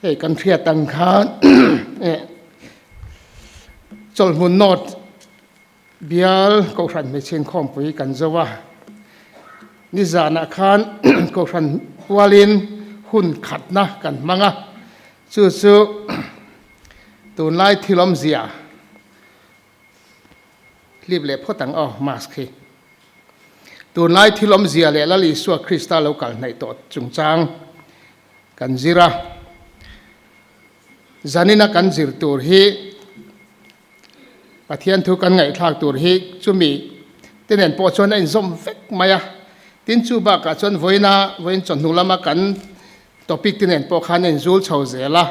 Hei kan hriat ang khan Chawlhmun North bial Kohhran Hmeichhe Inkhawmpui kan zo a. Nizanah khan Kohhran pualin hun khatna kan hmang a, chu chu tunlai thil awmzia hlip leh phawt ang aw mask hi. Tunlai thil awmzia leh Lal Isua Krista lo kal hnaih tawh chungchang kan zir a. Zanina kan zir tur hi Pathian thu kan ngaihthlak tur hi chumi te nen pawh chuan a inzawm vek mai a. Tin chu bakah chuan vawiina vawiin chawhnu lama kan topic te nen pawh khan a inzul chho zel a.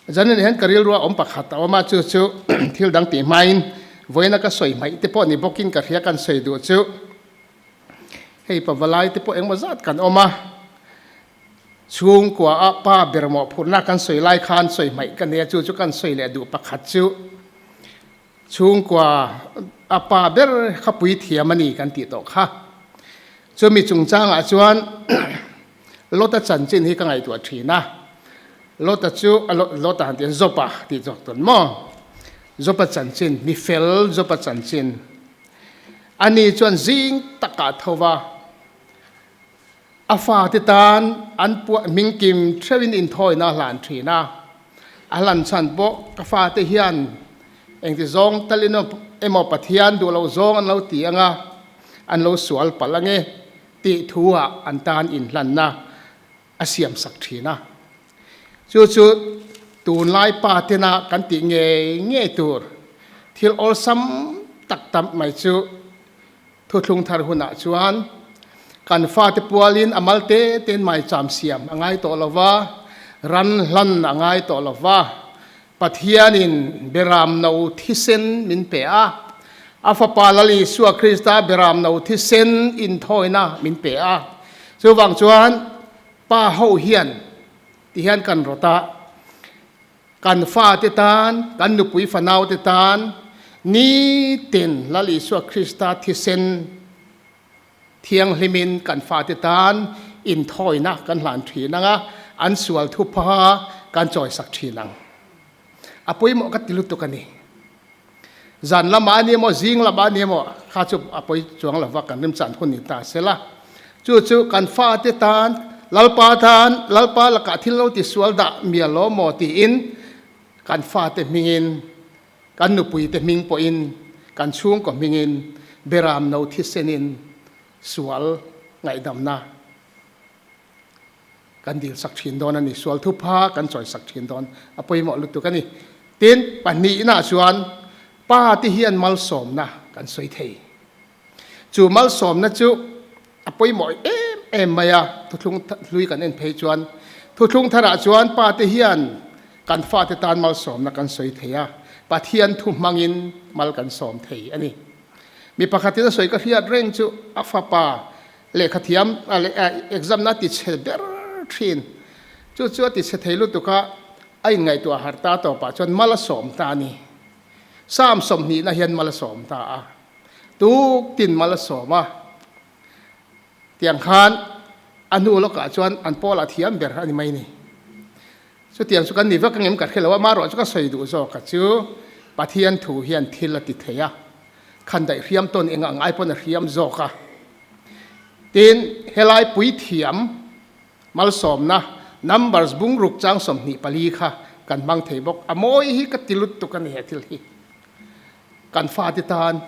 Zanin hian ka rilru a awm pakhat a awm a, chu chu thil dang tih hmain vawiina ka sawi hmaih te pawh ni bawkin ka hria kan sawi duh chu. Hei pavalai te pawh engmaw zat kan awm a, chhungkua a pa ber mawhphurhna kan sawi lai khan sawi hmaih ka nia, chu chu kan sawi leh duh pakhat chu chhungkua a pa ber kha puithiam a ni kan tih tawh kha. Chumi chungchangah chuan Lota chanchin hi ka ngaihtuah thin a, Lota chu Lota han tian Jopa tih zawk tawn maw? Jopa chanchin, mi fel Jopa chanchin. Ani chuan zing takah tho va, a fate tan an puah hmingkim theuhin inthawina a hlan thin a. A hlan chhan pawh ka fate hian engti zawng talin emaw Pathian duh loh zawng an lo ti ang a, an lo sual palh ang e tih thu-ah an tan inhlanna a siamsak thin a. Chu chu tunlai pa tena kan tih ngei ngei tur thil awlsam tak tam mai chu thuthlung thar hunah chuan kan fate pualin a mal te tein maicham siam a ngai tawh lo va, ran hlan a ngai tawh lo va, Pathianin Beram No thisen min pe a, a Fapa Lal Isua Krista Beram No thisen inthawina min pe a. Chuvang chuan Pa ho hian ti hian kan rawt a, kan fate tan, kan nupui fanaute tan nitin Lal Isua Krista thisen Thianghlimin kan fate tan inthawina kan hlan thin ang a, an sual thupha kan chawisak thin ang. A pawimawh ka ti lutuk a ni. Zan lamah a ni emaw, zing lamah a ni emaw, kha chu a pawi chuang lova kan rimchan hun ni ta sela. Chu chu kan fate tan, Lalpa tan, Lalpa lakah thil lo ti sual dah mial lo maw tiin kan fate hmingin Kan nupuite hming pawhin, kan chhungkaw hmingin Beram no thisenin sual ngaihdamna kan dilsak thin dawn a ni. Sual thupha kan chawisak thin dawn a pawimawh lutuk a ni. Tin, pahnihna chuan Pa te hian malsawmna kan sawi thei. Chu malsawmna chu a pawimawh em em mai a, thuthlung hlui kan en phei chuan. Thuthlung tharah chuan pa te hian kan fate tan malsawmna kan sawi thei a, Pathian thu hmangin mal kan sawm thei a ni. Mi pakhatin a sawi ka hriat reng chu a fapa lehkhathiam exam na ti chhe ber thin. Chu chu a ti chhe thei lutuk a, a inngaihtuah harh ta tawpah chuan mal a sawm ta a ni. Psalm 20 na hian mal a sawm ta a. Tuk tin mal a sawm a, tiang khan a hnu lawkah chuan an pawl a thiam ber a ni mai ni. Chutiang chu kan ni vek angem ka hre lo a, amaherawh chu ka sawi duh zawk a chu Pathian thu hian thil a ti thei a, khan daih hriam tawn eng ang ai pawn a hriam zawk a. Tin, helai puithiam malsawmna Numbers bungruk chang 24 kha kan hmang thei bawk. A mawi hi ka ti lutuk a ni he thil hi. Kan fate tan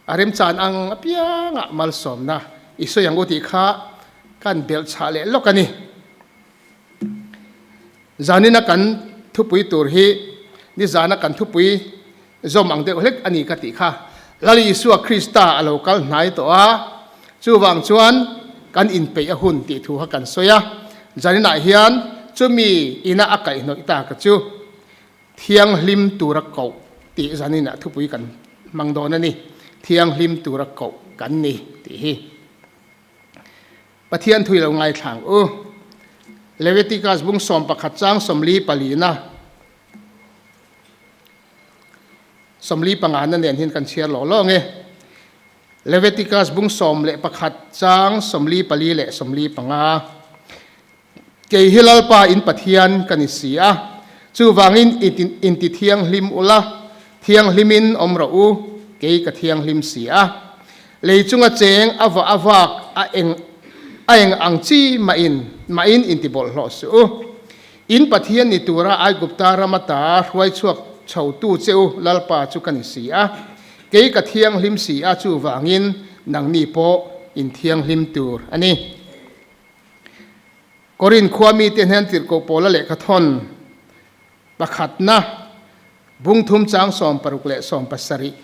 a remchan ang apiangah malsawmna i sawi ang u tih kha kan belh chhah leh lawk a ni. Zanina kan thupui tur hi nizana kan thupui zawm ang deuh hlek a ni ka tih kha. Lal Isua Krista a lo kal hnai tawh a, chuvang chuan kan inpeih a hun tih thu kha kan sawi a. Zaninah hian chumi ina a kaihhnawih ta ka chu. Thianghlim tura koh tih zaninah thupui kan hmang dawn a ni. Thianghlim tura koh kan ni tih hi Pathian thui lo ngaithlang u. Leviticus bung 11 chang 44 na 45 na nen hian kan chhiar lawk lawk ang e. Leviticus bung 11 chang 44 leh 45. Kei hi Lalpa in Pathian ka ni si a, chuvangin inti thianghlim ula, thianghlimin awm rawh u, kei ka thianghlim si a. Lei chunga cheng a vah a vak a eng a eng ang chi mahin mahin inti bawlhhlawh suh u. In Pathian ni tura Aigupta ram ata hruai chhuak chhotu che u Lalpa chu ka ni si a, kei ka thianghlim si a, chuvangin nangni pawh in thianghlim tur a ni. Korin khua mite hnen tirhkoh Paula lehkhathawn pakhatna bungthum chang 60 leh 70.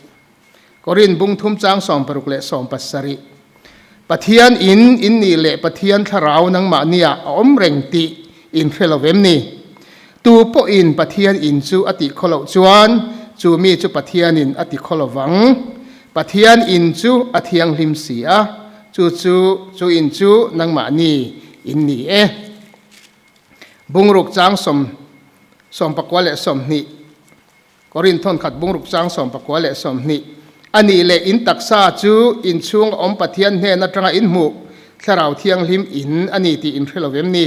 Korin bungthum chang 60 leh 70. Pathian in in nih leh Pathian thlarau nangmahniah a awm reng tih in hre lo vem ni? Tu pawhin Pathian in chu a tih khaw loh chuan chu mi chu Pathianin a ti khaw lo vang. Pathian in chu a thianghlim si a, chu chu chu in chu nangmahni in ni e. Bungruk chang sawm 19 leh 20. Korin thawnkhat bungruk chang 19 leh 20. A nih leh in taksa chu in chhung a awm Pathian hnen atanga in hmuh Thlarau Thianghlim in a ni tih in hre lo vem ni?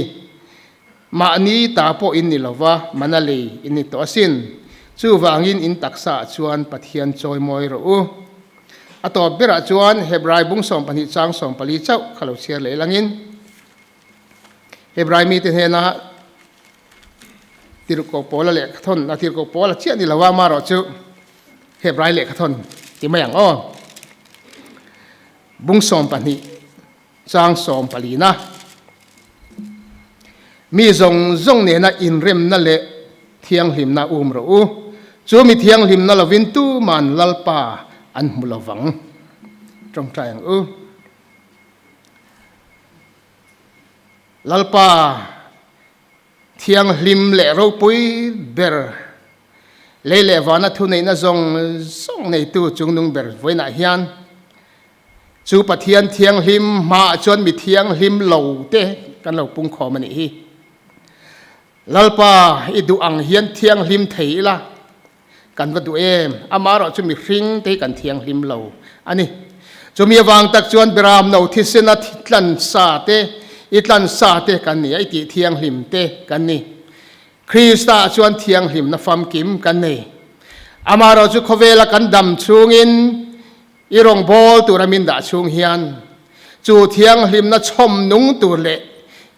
Mahni ta pawh in ni lova, mana lei in ni tawh asin. Chuvangin in taksaah chuan Pathian chawimawi rawh u. A tawp berah chuan Hebrai bung 12 chang 14 chauh kha lo chhiar leh langin Hebrai mite hnena tirhkoh Paula lehkhathawn, a tirhkoh Paula chiah ni lova amaherawh chu Hebrai lehkhathawn ti mai ang aw. Bung 12 Chang 14-na, Mi zawng zawng nena inremna leh thianghlimna um rawh u. Chu mi thianghlimna lovin tuman Lalpa an hmu lo vang. Tawngtai ang u. Lalpa thianghlim leh ropui ber, lei leh vana thuneihna zawng zawng neitu chungnung ber vawiinah hian Chu Pathian thianghlim hmaah chuan mi thianghlim lo te kan lo pung khawm a nih hi. Lalpa i duh ang hian thianghlim thei ila kan va duh em? Amaherawh chu mihring te hi kan thianghlim lo a ni. Chumi avang tak chuan Biram no thisena tlan sa te, i tlan sa te kan ni a, i tih thianghlim te kan ni. Krista ah chuan thianghlimna famkim kan nei. Amaherawh chu khawvela kan dam chhungin I rawngbâwl tûra min dah chhûng hian, chu thianghlimna chhawm nung tûr leh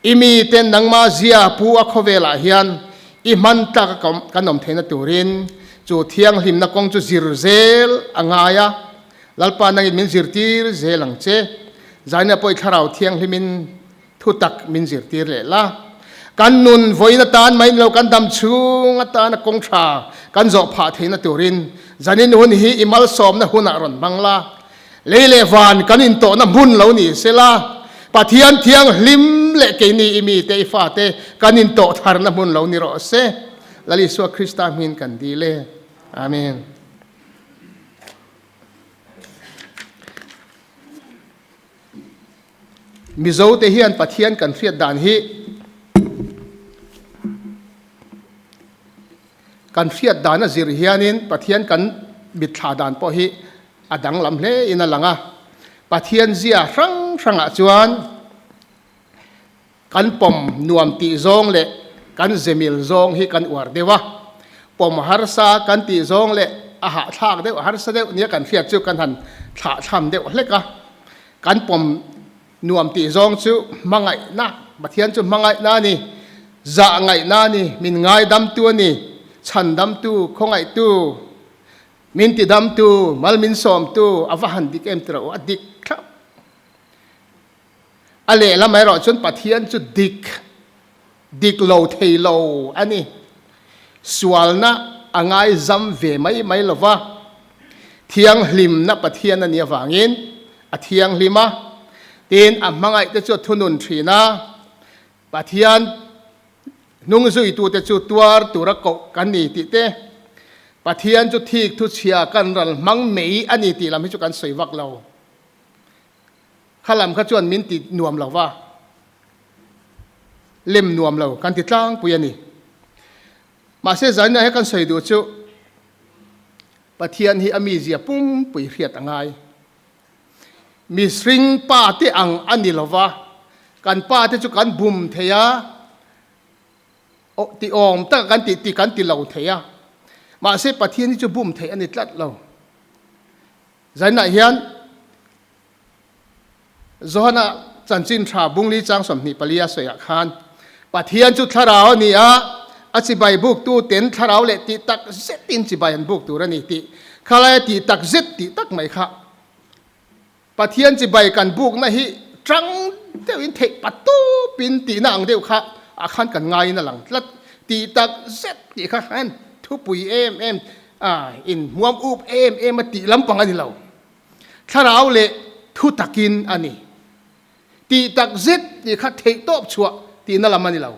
i mite nangmah zia pu a khawvêlah hian i hman tlâk a kan awm theihna tûrin chu thianghlimna kawng chu zir zêl a ngai a. Lalpa nangin min zirtîr zêl ang che. Zaina pawh i thlarau thianghlimin Thu tak min zirtir leh la. Kan nun vawiin atan mai ni lo, kan dam chhung atana kawng tha kan zawh phah theihna turin zanin hun hi i malsawmna hunah rawn hmang la. Lei leh van kan intawhna hmun lo ni se la, Pathian thianghlim leh keini i mite, i fate kan intawh tharna hmun lo ni rawh se. Lal Isua Krista hmingin kan dil e. Amen. Mizote hian Pathian kan hriat dan hi kan hriat dan a zir hianin Pathian kan mitthla dan pawh hi a danglam hle in a lang a. Pathian zia hrang hrangah chuan kan pawm nuam tih zawng leh kan zemil zawng hi kan uar deuh a. Pawm harsa kan tih zawng leh a hahthlak deuh harsa deuh nia kan hriat chu kan han thlahthlam deuh hlek a. Kan pawm nuam tih zawng chu hmangaihna, Pathian chu hmangaihna a ni, zah ngaihna a ni, min ngaidamtu a ni, chhandamtu, khawngaihtu, min tidamtu, mal min sawmtu, a va han dik em tiraw, a dik thlap. A lehlam erawh chuan Pathian chu dik, dik lo thei lo a ni. Sualna a ngaizam ve mai mai lo va, thianghlimna Pathian a nih avangin a thianghlim a, tin a hmangaihte chu a thunun thin a, Pathian hnungzuitute chu tuar tura koh kan ni tih te, Pathian chu thik thuchhia kan ral hmang mai a ni tih lam hi chu kan sawi vak lo. Kha lam kha chuan min ti nuam lo va, lem nuam lo kan ti tlangpui a ni. Mahse zaninah hian kan sawi duh chu Pathian hi a mizia pumpui hriat a ngai. Mihring pa te ang a ni lo va, kan pa te chu kan bum thei a. Ti awm taka kan tih tih kan ti lo thei a, mahse Pathian hi chu bum theih a ni tlat lo. Zainah hian Johana chanchin tha bungli chang 24 a sawiah khan Pathian chu thlarau a ni a, a chibai buktu ten thlarau leh tih tak zetin chibai an buk tur a ni tih khalai a tih tak zet tih tak mai kha Pathian chibai kan bukna hi tang deuhin theih patupin tihna ang deuh kha ah khan kan ngaiin a lang tlat. Tih tak zet tih kha khan thupui em em a in hmuam up em em a tih lampang a ni lo. Thlarau leh thu takin a ni. Tih tak zet tih kha theih tawp chhuah tihna lam a ni lo.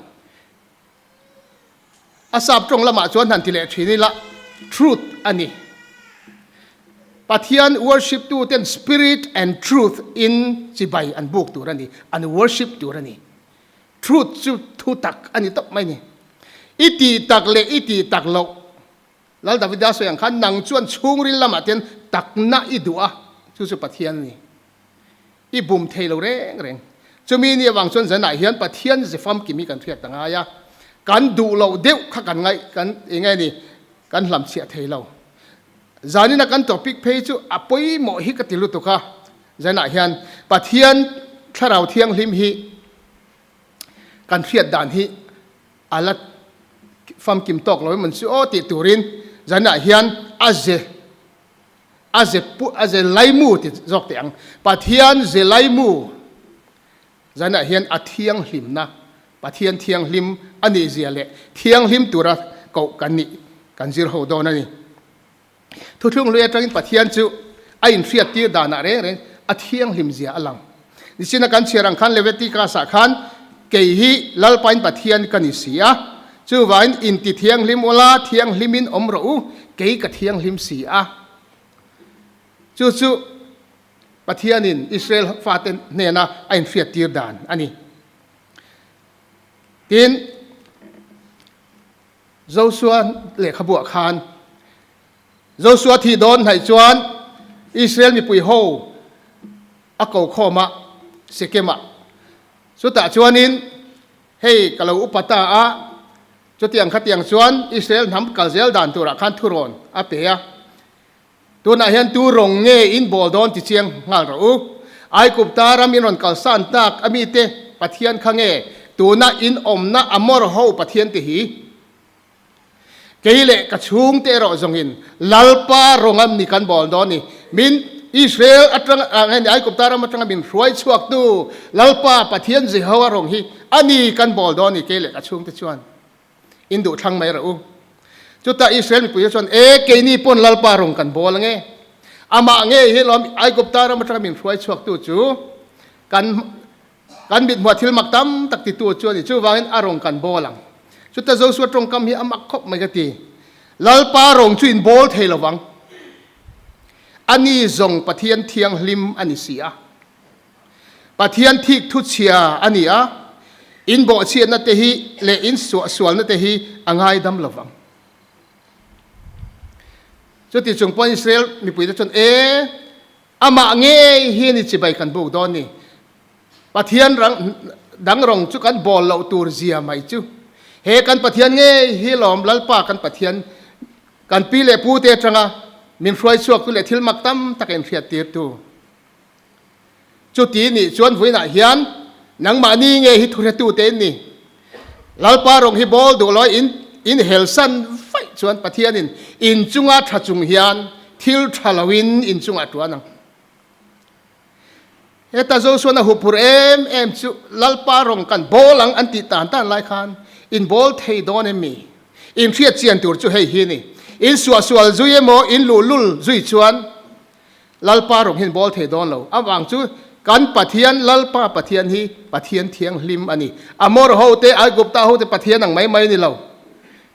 A sap tawng lamah chuan han ti leh thin ila, truth a ni. Pathian worship tu ten spirit and truth in chibai an buk tur a ni, an worship tur a ni. Truth chu thu tak a ni tawp mai ni. I tih tak leh i tih tak loh, Lal Davida sawi ang khan nang chuan chhungril lamah ten takna i duh a, chu chu Pathian a ni. I bum thei lo reng reng. Chumi ni avang chuan zanah hian Pathian ze famkim hi kan hriat ta ngai a, kan duh loh deuh kha kan ngaih kan eng nge ni kan hlamchhiah thei lo. Zanina kan topic phei chu a pawimawh hi ka ti lutuk a, zanah hian Pathian Thlarau Thianghlim hi kan hriat dan hi a la famkim tawk lo em an chu aw tih turin zanah hian a ze A ze pu, a ze laimu ti zawk teh ang. Pathian ze laimu zanah hian a thianghlimna, Pathian thianghlim a nih zia leh thianghlim tura koh kan nih kan zir ho dawn a ni. Thuthlung hlui atangin Pathian chu a inhriat tir danah reng reng a thianghlim zia a lang. Nichina kan chhiar ang khan Leviticus ah khan kei hi Lalpain Pathian ka ni si a, chuvangin inti thianghlim ula, thianghlimin awm rawh u, kei ka thianghlim si a. Chu chu Pathianin Israel fate hnena a inhriattir dan a ni. Tin, Josua lehkhabuah khan Josua thih dawn hnaih chuan Israel mipui ho a ko khawm a, Sekem-ah. Chutah chuanin, Hei, ka lo upa ta a, chutiang khatiang chuan Israel hnam kal zel dan turah khan thurawn a pe a. Tunah hian tu rawng nge in bawl dawn ti chiang nghal rawh u. Aigupta ram in rawn kalsan tak a mite Pathian kha nge tuna in awmna Amor ho Pathian te hi? Kei leh ka chhungte erawh zawngin Lalpa rawngam ni kan bawl dawn ni. Min Israel atang nge ni Aigupta ram atanga min hruai chhuaktu Lalpa Pathian Jehovah rawng hi a ni kan bawl dawn ni kei leh ka chhungte chuan in duh thlang mai rawh u. Chutah Israel mipui te chuan e keini pawn Lalpa rawng kan bawl ange. Amah nge hi lawm Aigupta ram atanga min hruai chhuaktu chu kan Kan mithmuah thil mak tam tak titu chu a ni. Chuvangin a rawng kan bawl ang. Chuta Josua tawngkam hi a mak khawp mai ka ti. Lalpa rawng chu in bawl thei lo vang. A ni zawng Pathian thianghlim a ni si a. Pathian thik thu chhia a ni a, in bawhchhiatna te hi leh in suahsualna te hi a ngaidam lo vang. Chuti chung pawhin Israel mipuite chuan, E! Amah ngei hi ni chibai kan buk dawn ni. Pathian rang dang rawng chu kan bawl loh tur zia mai chu. He kan Pathian ngei hi lawm Lalpa kan Pathian kan pi leh pu te atanga min hruai chhuak tu leh thil mak tam tak in hriat tir tu. Chuti nih chuan vawiinah hian nangmahni ngei hi thuhretu te in ni. Lalpa rawng hi bawl duh lo in in helsan vaih chuan Pathianin in chunga tha chung hian thil tha loin in chungah tuan ang. Heta Joshua-na huphur em em chu Lalpa rawng kan bawl ang an tih tan tan lai khan in bawl thei dawn em mi? In hriat chian tur chu hei hi ni. In suahsual zui emaw in luhlul zui chuan Lalpa rawng hian bawl thei dawn lo. Avang chu kan Pathian, Lalpa Pathian hi Pathian thianghlim a ni. Amor ho te, Aigupta ho te Pathian ang mai mai a ni lo.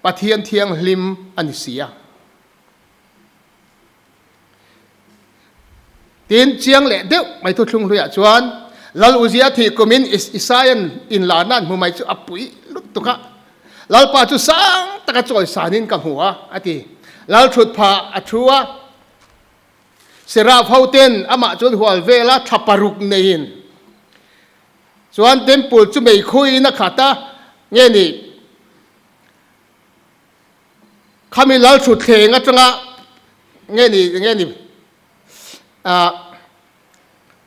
Pathian thianghlim a ni si a. Tin, chiang leh deuh mai thuthlung hluiah chuan Lal Uzia thih kumin Isaian inlarna an hmu mai chu a pui lutuk a. Lalpa chu sang taka chawisanin ka hmu a, a ti. Lal thutphah a thu a. Seraf ho ten amah chuan hual vela thla paruk neiin chuan temple chu meikhuiin a khat a, nge ni? Khami lalthutthleng atanga nge ni nge ni ah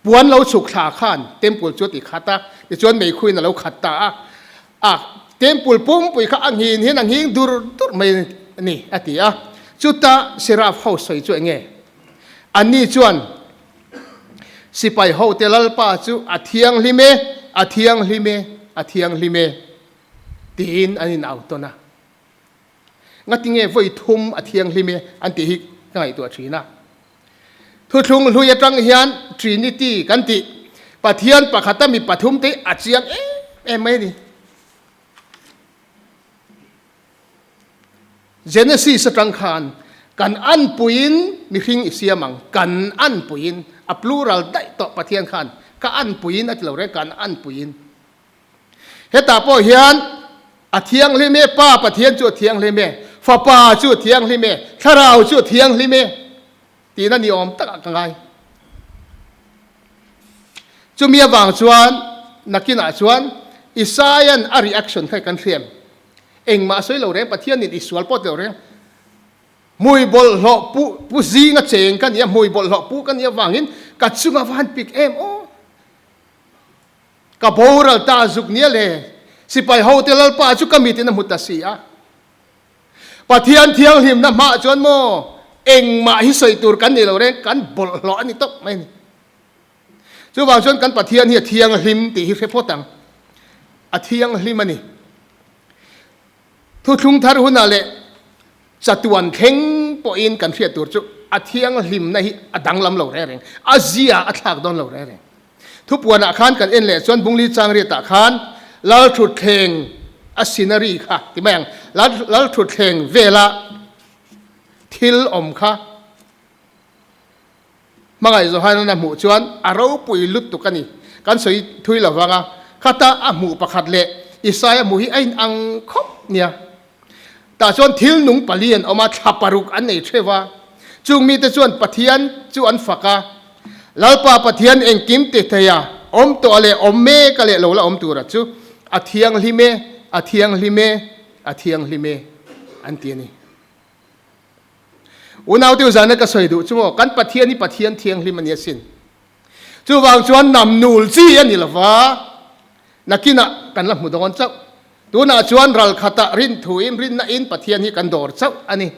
puan lo chhuk thla khan temple chu a ti khat a, tichuan meikhuin a lo khat ta a, ah temple pumpui kha a nghin hian a nghing dur dur mai a ni a ti a. Chuta Seraph ho sawi chu enge? Anni chuan sipai hote Lalpa chu a thianghlim e, a thianghlim e, a thianghlim e tiin an inau tawn a. Ngatinge vawi thum a thianghlim e an tih hi ka ngaihtuah thin a. Thuthlung hlui atang hian Trinity kan tih Pathian pakhata mi pathum te a chiang em em mai a ni. Genesis atang khan kan anpuiin mihring i siam ang, kan anpuiin, a plural daih tawh Pathian khan ka anpuiin a ti lo reng, kan anpuiin. Hetah pawh hian a thianghlim e, Pa Pathian chu a thianghlim e, Fapa chu a thianghlim e, Thlarau chu a thianghlim e tihna ni awm takah ka ngai. Chumi avang chuan nakinah chuan Isaia'n a reaction kha kan hriam. Engmah sawi lo reng, Pathianin i sual pawh ti lo reng. Hmui bawlhhlawh pu pu zinga cheng ka nia, hmui bawlhhlawh pu ka nih avangin ka chunga va han pik em aw. Ka boral ta zuk nia le, sipai hote Lalpa chu ka mitin a hmu ta si a. Pathian thianghlimna hmaah chuan maw engmah hi sawi tur kan ni lo reng, kan bawlhhlawh a ni tawp mai a ni. Chuvang chuan kan Pathian hi a thianghlim tih hi hre phawt ang. A thianghlim a ni. Thuthlung thar hunah leh chatuan thleng pawhin kan hriat tur chu a thianghlimna hi a danglam lo reng reng, a zia a thlak dawn lo reng reng. Thupuanah khan kan en leh chuan Bungli Changriatah khan Lalthutthleng a scenery kha ti mai ang, Lalthutthleng vela thil awm kha Hmangaih Johanan a hmuh chuan a ropui lutuk a ni. Kan sawi thui lo vang a, khata a hmuh pakhat leh Isaiah hmuh hi a inang khawp nia. Tah chuan thil nung pali an awm a, thla paruk an nei theuh a. Chung mite chuan Pathian chu an fak a, Lalpa Pathian engkim ti thei a, awm tawh leh awm mek a leh lo la awm tura chu a thianghlim e, a thianghlim e, a thianghlim e, an ti a ni. Unaute zana ka sawi duh chu maw, kan Pathian hi Pathian thianghlim a ni asin. Chuvang chuan nam nul chi a ni lova, nakinah kan la hmu dawn chauh. Tunah chuan ral khatah rin thuin rinna in Pathian hi kan dawr chauh a ni.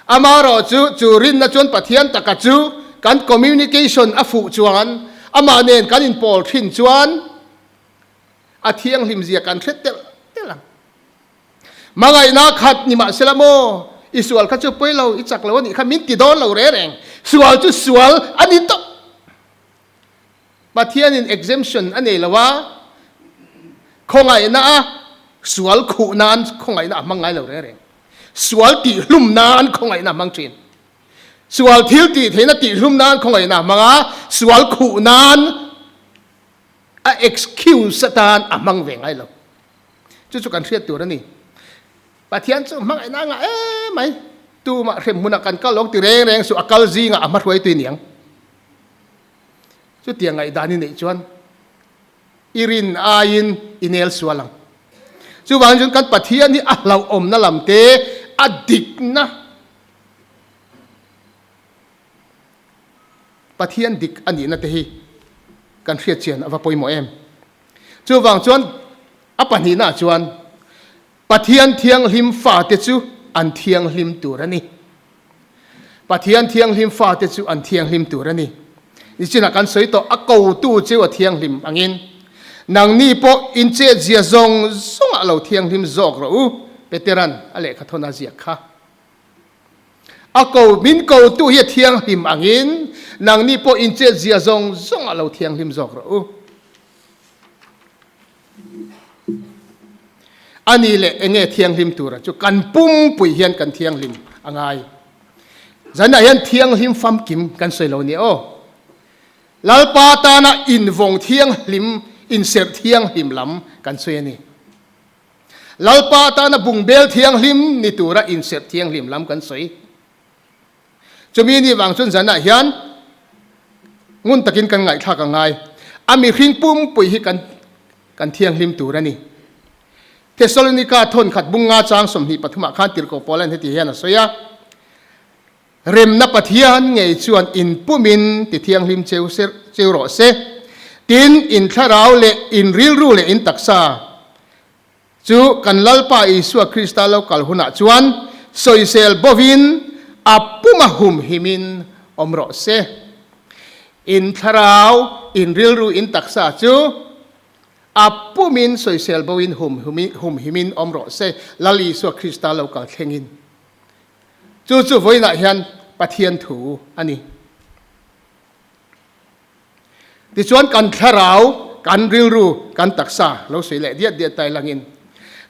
Amaherawh chu, chu rinna chuan Pathian taka chu kan communication a fuh chuan, amah nen kan inpawl thin chuan a thianghlim zia kan hre telh telh ang. Hmangaihna khat ni mahsela maw, i sual kha chu pawi lo, i chak lo a nih kha min ti dawn lo reng reng. Sual chu sual a ni tawp. Pathianin exemption a nei lo a, khawngaihna a sual khuh nan khawngaihna a hmang ngai lo reng reng. Sual tihhlum nan khawngaihna a hmang thin. Sual thil tih theihna tihhlum nan khawngaihna a hmang a, sual khuh nan a excuse atan a hmang ve ngai lo. Chu chu kan hriat tur a ni. Pathian chu hmangaihna a ngah em mai. Tumah hrem hmunah kan kal lawk ti reng reng suh, a kal zingah a hma hruaitu i niang. Chutiang ngaihdan i neih chuan i rin aiin i nel sual ang. Chuvangin chuan kan Pathian hi a hlauhawmna lam te, a dikna, Pathian dik a nihna te hi kan hriat chian a va pawimawh em. Chuvang chuan a pahnihnaah chuan Pathian thianghlim fate chu an thianghlim tur a ni. Pathian thianghlim fate chu an thianghlim tur a ni. Nichinah kan sawi tawh a kotu chu a thianghlim angin nangni pawh inchetzia zawng zawngah lo thianghlim zawk rawh u, Peteran a lehkha thawn a ziak kha. A ko min kotu hi a thianghlim angin nangni pawh inchetzia zawng zawngah lo thianghlim zawk rawh u. A ni leh enge thianghlim tura chu kan pumpui hian kan thianghlim a ngai. Zanah hian thianghlim famkim kan sawi lo nia aw. Lalpa tana invawng thianghlim, inserh thianghlim lam kan sawi a ni. Lalpa tana bungbel thianghlim ni tura inserh thianghlim lam kan sawi. Chumi ni vang chuan zanah hian ngun takin kan ngaihthlak a ngai. A mihring pumpui hi kan kan thianghlim tur a ni. Thessalonika thawn khat bung nga chang 23 ah khan Tirhkoh Paula'n heti hian a sawi a, Remna Pathian ngei chuan in pumin ti thianghlim cheu cheu rawh se. Tin, in thlarau leh in rilru leh in taksa chu kan Lalpa Isua Krista lo kal hunah chuan sawisel bovin a puma humhimin awm rawh se. In thlarau, in rilru, in taksa chu a pumin sawisel bovin humhimin awm rawh se, Lal Isua Krista lo kal thlengin. Chu chu vawiinah hian Pathian thu a ni. Tichuan kan thlarau, kan rilru, kan taksa lo sawi leh diat diat tai langin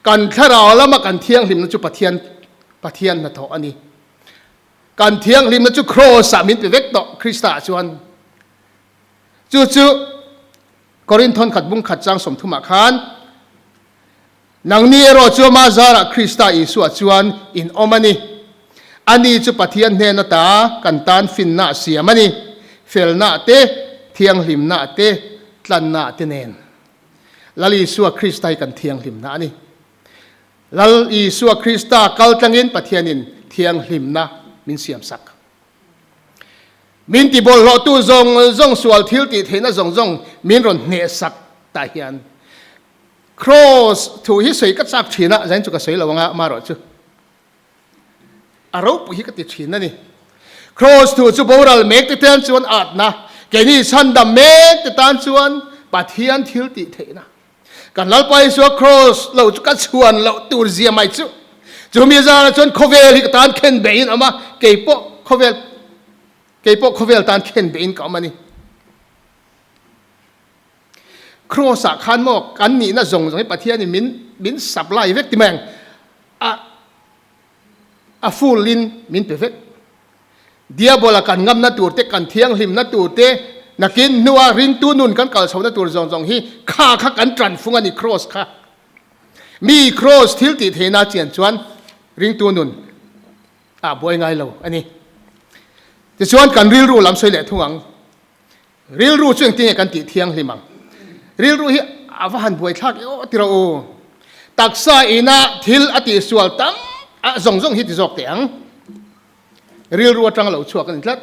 kan thlarau lama kan thianghlimna chu Pathian Pathian hnathawh a ni. Kan thianghlimna chu Kraws-ah min pe vek tawh Krista-ah chuan. Chu chu Korinthon khat bung khat chang 30 ah khan Nangni erawh chu amah zarah Krista Isua chuan in awm a ni. Ani chu Pathian hnen ata kan tan finna a siam a ni, felna te, thianghlimna te, tlanna te nen. Lal Isua Krista hi kan thianghlimna a ni. Lal Isua Krista kal tlangin Pathianin thianghlimna min siamsak. Min tibawlhhlawhtu zawng zawng sual thil tih theihna zawng zawng min rawn hnehsak tah hian Kraws thu hi sawi ka chak thin a, zain chu ka sawi lo anga amaherawh chu a ropui hi ka ti thin a ni. Kraws thu chu boral mek te tan chuan atna, keini chhandam mek te tan chuan Pathian thil tih theihna. Kan Lalpa Isua kraws lo chu ka chhuan loh tur zia mai chu. Chumi zarah chuan khawvel hi ka tan khen beihin a awm a, keipawh khawvel keipawh khawvel tan khen beihin ka awm a ni. Kraws ah khan maw kan nihna zawng zawng hi Pathianin min min supply vek ti mai ang a a full in min pe vek. Diabola kan ngamna tur te kan thianghlimna tur te nakin hnua ringtu nun kan kal chhohna tur zawng zawng hi kha kha kan tan fung a ni kraws kha. Mi kraws thil tih theihna chian chuan ringtu nun ah buai ngai lo a ni. Tichuan kan rilru lam sawi leh thung ang. Rilru chu engtin nge kan tih thianghlim ang? Rilru hi a va han buaithlak e aw ti rawh u. Taksa ina thil a tihsual tam a zawng zawng hi ti zawk teh ang. Rilru atanga lo chhuak a ni tlat.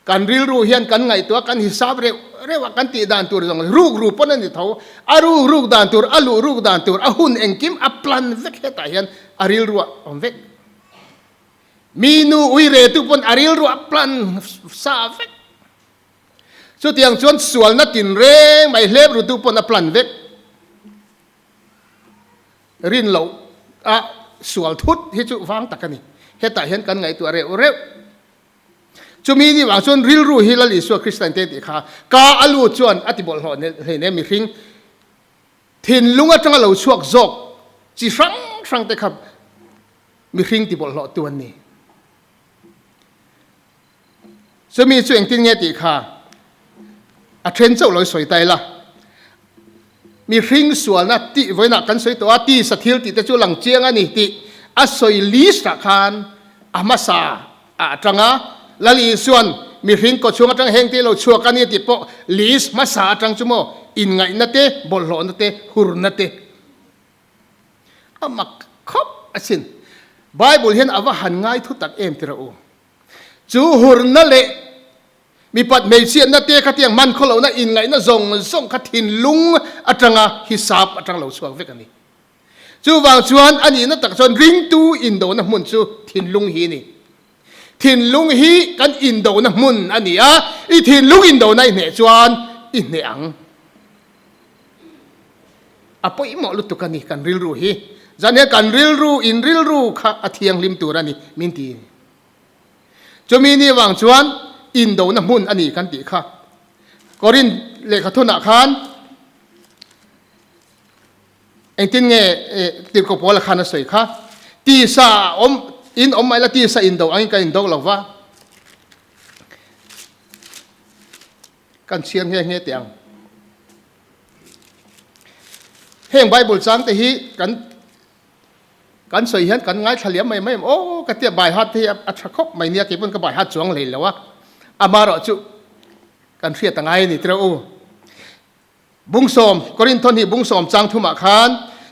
Kan rilru hian kan ngaihtuah kan hisap reuh reuh a kan tih dan tur zawng ruk ru pawn a ni tho. A ruk ruk dan tur, a luh ruk dan tur, a hun engkim a plan vek hetah hian a rilru ah awm vek. Mi nu ui retu pawn a rilru a plan sa vek. Chutiang chuan sualna tinreng mai hlep rutu pawn a plan vek. Rin loh a sual thut hi chu vang tak a ni. Hetah hian kan ngaihtuah reuh reuh. Chumi ni vang chuan rilru hi Lal Isua Krista in te tih kha ka a lu chuan a ti bawlhhlawh hleinem mihring thinlung atanga lo chhuak zawk chi hrang hrang te kha Mihring ti bawlhhlawh tu an ni. Chumi chu engtin nge tih kha a then chauh lo i sawi ta ila. Mihring sualna tih vawiinah kan sawi tawh a, tisa thil tih te chu lang chiang a ni tih a sawi list ah khan a hmasa ah atanga Lal Isuan mihring kawchhung atang heng te lo chhuak a ni tih pawh list hmasa atang chu maw inngaihna te, bawlhhlawhna te, hurna te A mak khawp asin. Bible hian a va han ngai thu tak em tira u. Chu hurna leh mipat hmeichhiatna te khatiang hman khaw lohna inngaihna zawng zawng kha thinlung atanga hisap atang lo chhuak vek a ni. Chuvang chuan a nihna tak chuan ringtu indona hmun chu thinlung hi a ni. Thinlung hi kan indona hmun a ni a, i thinlung indona i hneh chuan i hneh ang. A pawimawh lutuk a ni kan rilru hi. Zan hian kan rilru in rilru kha a thianghlim tur a ni min ti. Chumi ni avang chuan indona hmun a ni kan tih kha. Korinth lehkha thunah khan engtin nge Tirhkoh Paula khan a sawi kha, Tisa a awm in awm mai la tisa indo angin kan indo lo va. Kan chhiar nghe nghe teh ang. Heng Bible chang te hi kan kan sawi hian kan ngaithla liam mai mai em aw ka tia bai hat te hi a tha khawp mai nia keipawn ka bai hat chuang hlei lo a amaherawh chu kan hriat a ngai a ni tireuh u. Bungsawm, Korinthon hi bungsawm chang thumah khan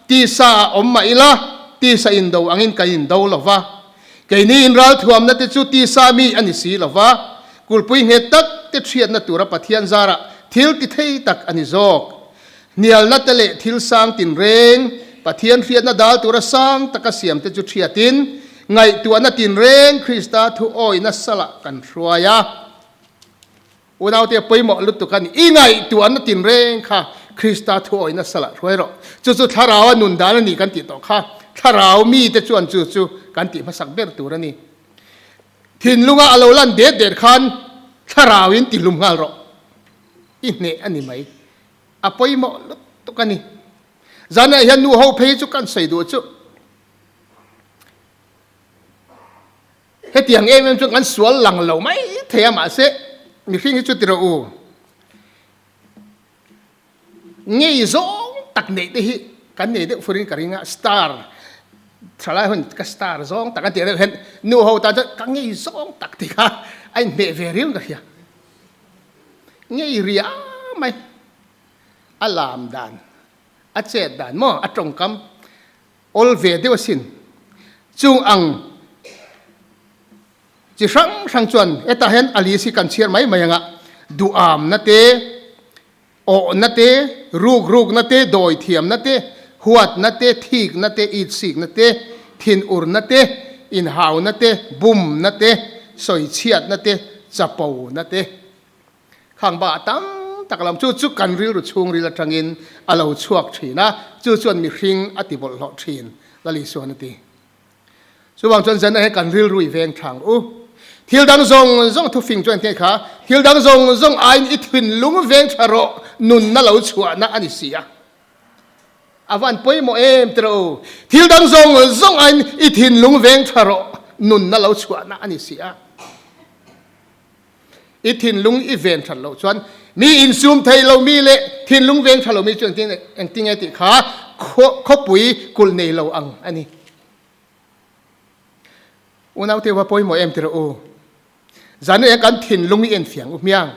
Tisa ah awm mah ila, tisa indo angin kan indo lo va. Keini inralthuamna te chu tisa mi a ni si lo va, kulpui nghet tak te hriatna tura Pathian zarah thil ti thei tak a ni zawk. Hnialna te leh thil sang tinreng, Pathian hriatna dal tura sang taka siam te chu hriatin, ngaihtuahna tinreng Krista thu awihna salah kan hruai a. Unaute pawimawh lutuk a ni. I ngaihtuahna tinreng kha Krista thu awihna salah hruai rawh. Chu chu Thlarau a nun dan a ni kan tih tawh kha. Thlarau mite chuan chu chu kan tih hmasak ber tur a ni. Thinlunga a lo lan det det khan Thlarauin ti hlum nghal rawh. I hneh a ni mai. A pawimawh lutuk a ni. Zanah hian nu ho phei chu kan sawi duh chu. Hetiang em em chuan kan sual lang lo mai thei a, mahse mihring hi chu ti rawh u. Ngei zawng tak neih te hi kan nei deuh furin ka ring a, star thalai hun ka star zawng tak an tih deuh hian nu ho tan chuan ka ngei zawng tak tih kha a inhmeh ve riau in ka hria. Ngei ria mai a lam dan, a chet dan maw, a tawngkam Awl ve deuh asin. Chung ang chi hrang hrang chuan hetah hian a list hi kan chhiar mai mai anga duhamna te, awhna te, rukrukna te, dawithiamna te, huatna te, thikna te, itsikna te, thinurna te, inhauna te, bumna te, sawichhiatna te, chapona te. Khang ba tam tak lam chu chu kan rilru chhungril atangin a lo chhuak thin a, chu chuan mihring a ti bawlhhlawh thin, Lal Isuan a ti. Chuvang chuan zanah hian kan rilru i veng thang u. Thil dang zawng zawng thufing chuan engtin kha, thil dang zawng zawng aiin i thinlung veng tha rawh, nunna lo chhuahna a ni si a. A van pawimawh em tiraw u. Thil dang zawng zawng aiin i thinlung veng tha rawh, nunna lo chhuahna a ni si a. I thinlung i ven that loh chuan mi insum thei lo mi leh thinlung veng tha lo mi chu engtin engtin nge tih kha khawpui kulh nei lo ang a ni. Unaute va pawimawh em tirh u. Zan eng kan thinlung i enfiang u hmiang.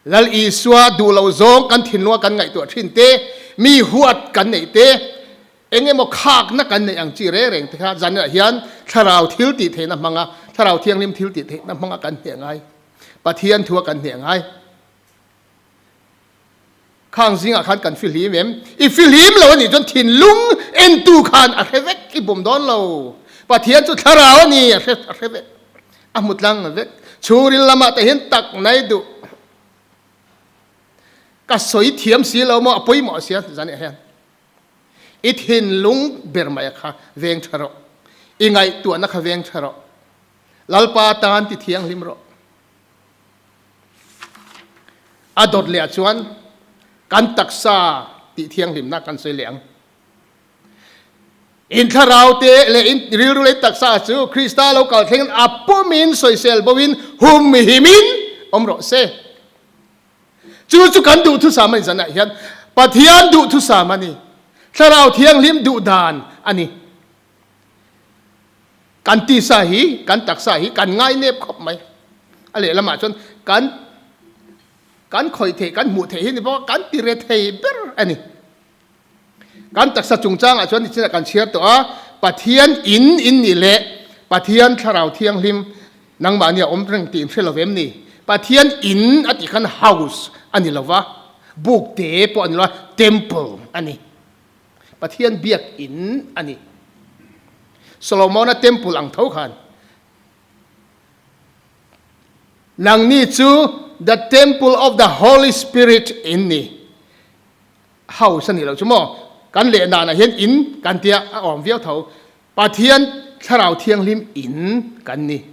Lal Isua duh loh zawng kan thinlunga kan ngaihtuah thin te, mi huat kan neih te, eng emaw khakna kan neih ang chi reng reng te kha zanah hian thlarau thil tih theihna hmanga, thlarau thianghlim thil tih theihna hmanga kan hneh ngai. Pathian thua kan hneh ngai. Khang zingah khan kan fihlim em? I fihlim lo a nih chuan thinlung entu khan a hre vek, i bum dawn lo. Pathian chu thlarau a ni, a hre a hre vek. A hmu tlang vek. Chhungril lamah te hian tak nai duh. Ka sawi thiam si lo maw, a pawimawh sia zan ah hian. I thinlung ber mai kha veng tha rawh. I ngaihtuahna kha veng tha rawh. Lalpa tan ti thianghlim rawh. A dawt leh ah chuan kan taksa tih thianghlimna kan sawi leh ang. In thlarau te leh in rilru leh taksa chu Krista lo kal thlengin a pumin sawisel bo in humhim in awm rawh se. Chu chu kan duhthusam a ni zanah hian Pathian duhthusam a ni. Thlarau Thianghlim duh dan a ni. Kan tisa hi, kan taksa hi kan ngainep khawp mai. A lehlamah chuan kan kan khawih theih, kan hmuh theih hi ni bawk a, kan ti re thei ber a ni. Kan taksa chungchangah chuan nichinah kan chhiar tawh a, Pathian in in nih leh Pathian Thlarau Thianghlim nangmahni a awm reng tih in hre lo em ni? Pathian in a tih khan house a ni lo va, buk te pawh a ni lo va, temple a ni. Pathian biak in a ni. Solomona temple ang tho khan nangni chu the temple of the Holy Spirit in ni. House a nih loh chu maw? Kan leh danah hian in kan tia a awm viau tho. Pathian Thlarau Thianghlim in kan ni.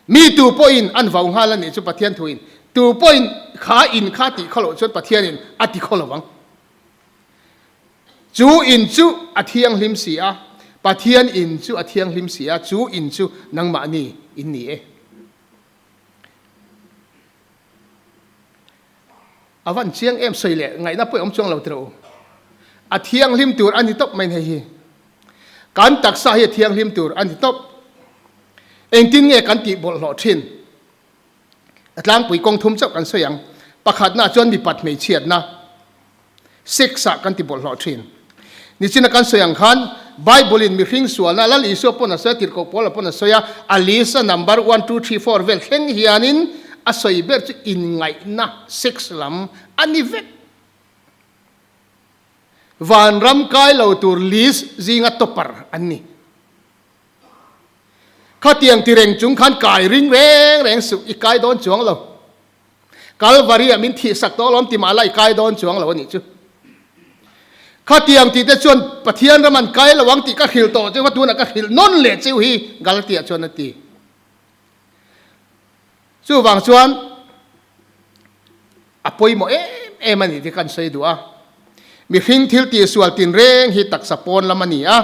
Mi tu pawhin an vau nghal a nih chu Pathian thuin tu pawhin kha in kha tih khaw loh chuan Pathianin a ti khaw lo ang. Chu in chu a thianghlim si a, Pathian in chu a thianghlim si a, chu in chu nangmahni in ni e. A van chiang em sawi leh ngaihna pawh i awm chuang lo tiraw u. A thianghlim tur a ni tawp mai hei hi. Kan taksa hi a thianghlim tur a ni tawp. Engtin nge kan tih bawlhhlawh thin? A tlangpui kawng thum chauh kan sawi ang. Pakhatna chuan mipat hmeichhiatna, sex, ah kan ti bawlhhlawh thin. Nichina kan sawi ang khan Bible-in mihring sualna Lal Isua pawn a sawi a, Tirhkoh Paula pawn a sawi a, a list a number one, two, three, four vel thleng hianin a sawi ber chu inngaihna, sex lam a ni vek. Vanram kai lo tur list zinga topper an ni. Khatiang ti reng chung khan kai ring reng reng suh, i kai dawn chuang lo. Kalvari ah min thih sak tawh alawm ti mah la i kai dawn chuang lo a nih chu. Khatiang tih te chuan Pathian ram an kai lo ang tih ka hrilh tawh cheu kha tunah ka hrilh nawn leh cheu hi Galatia chuan a ti. Chuvang chuan a pawimawh em em a ni tih kan sawi duh a. Mihring thil tihsual tinreng hi taksa pawn lam a ni a,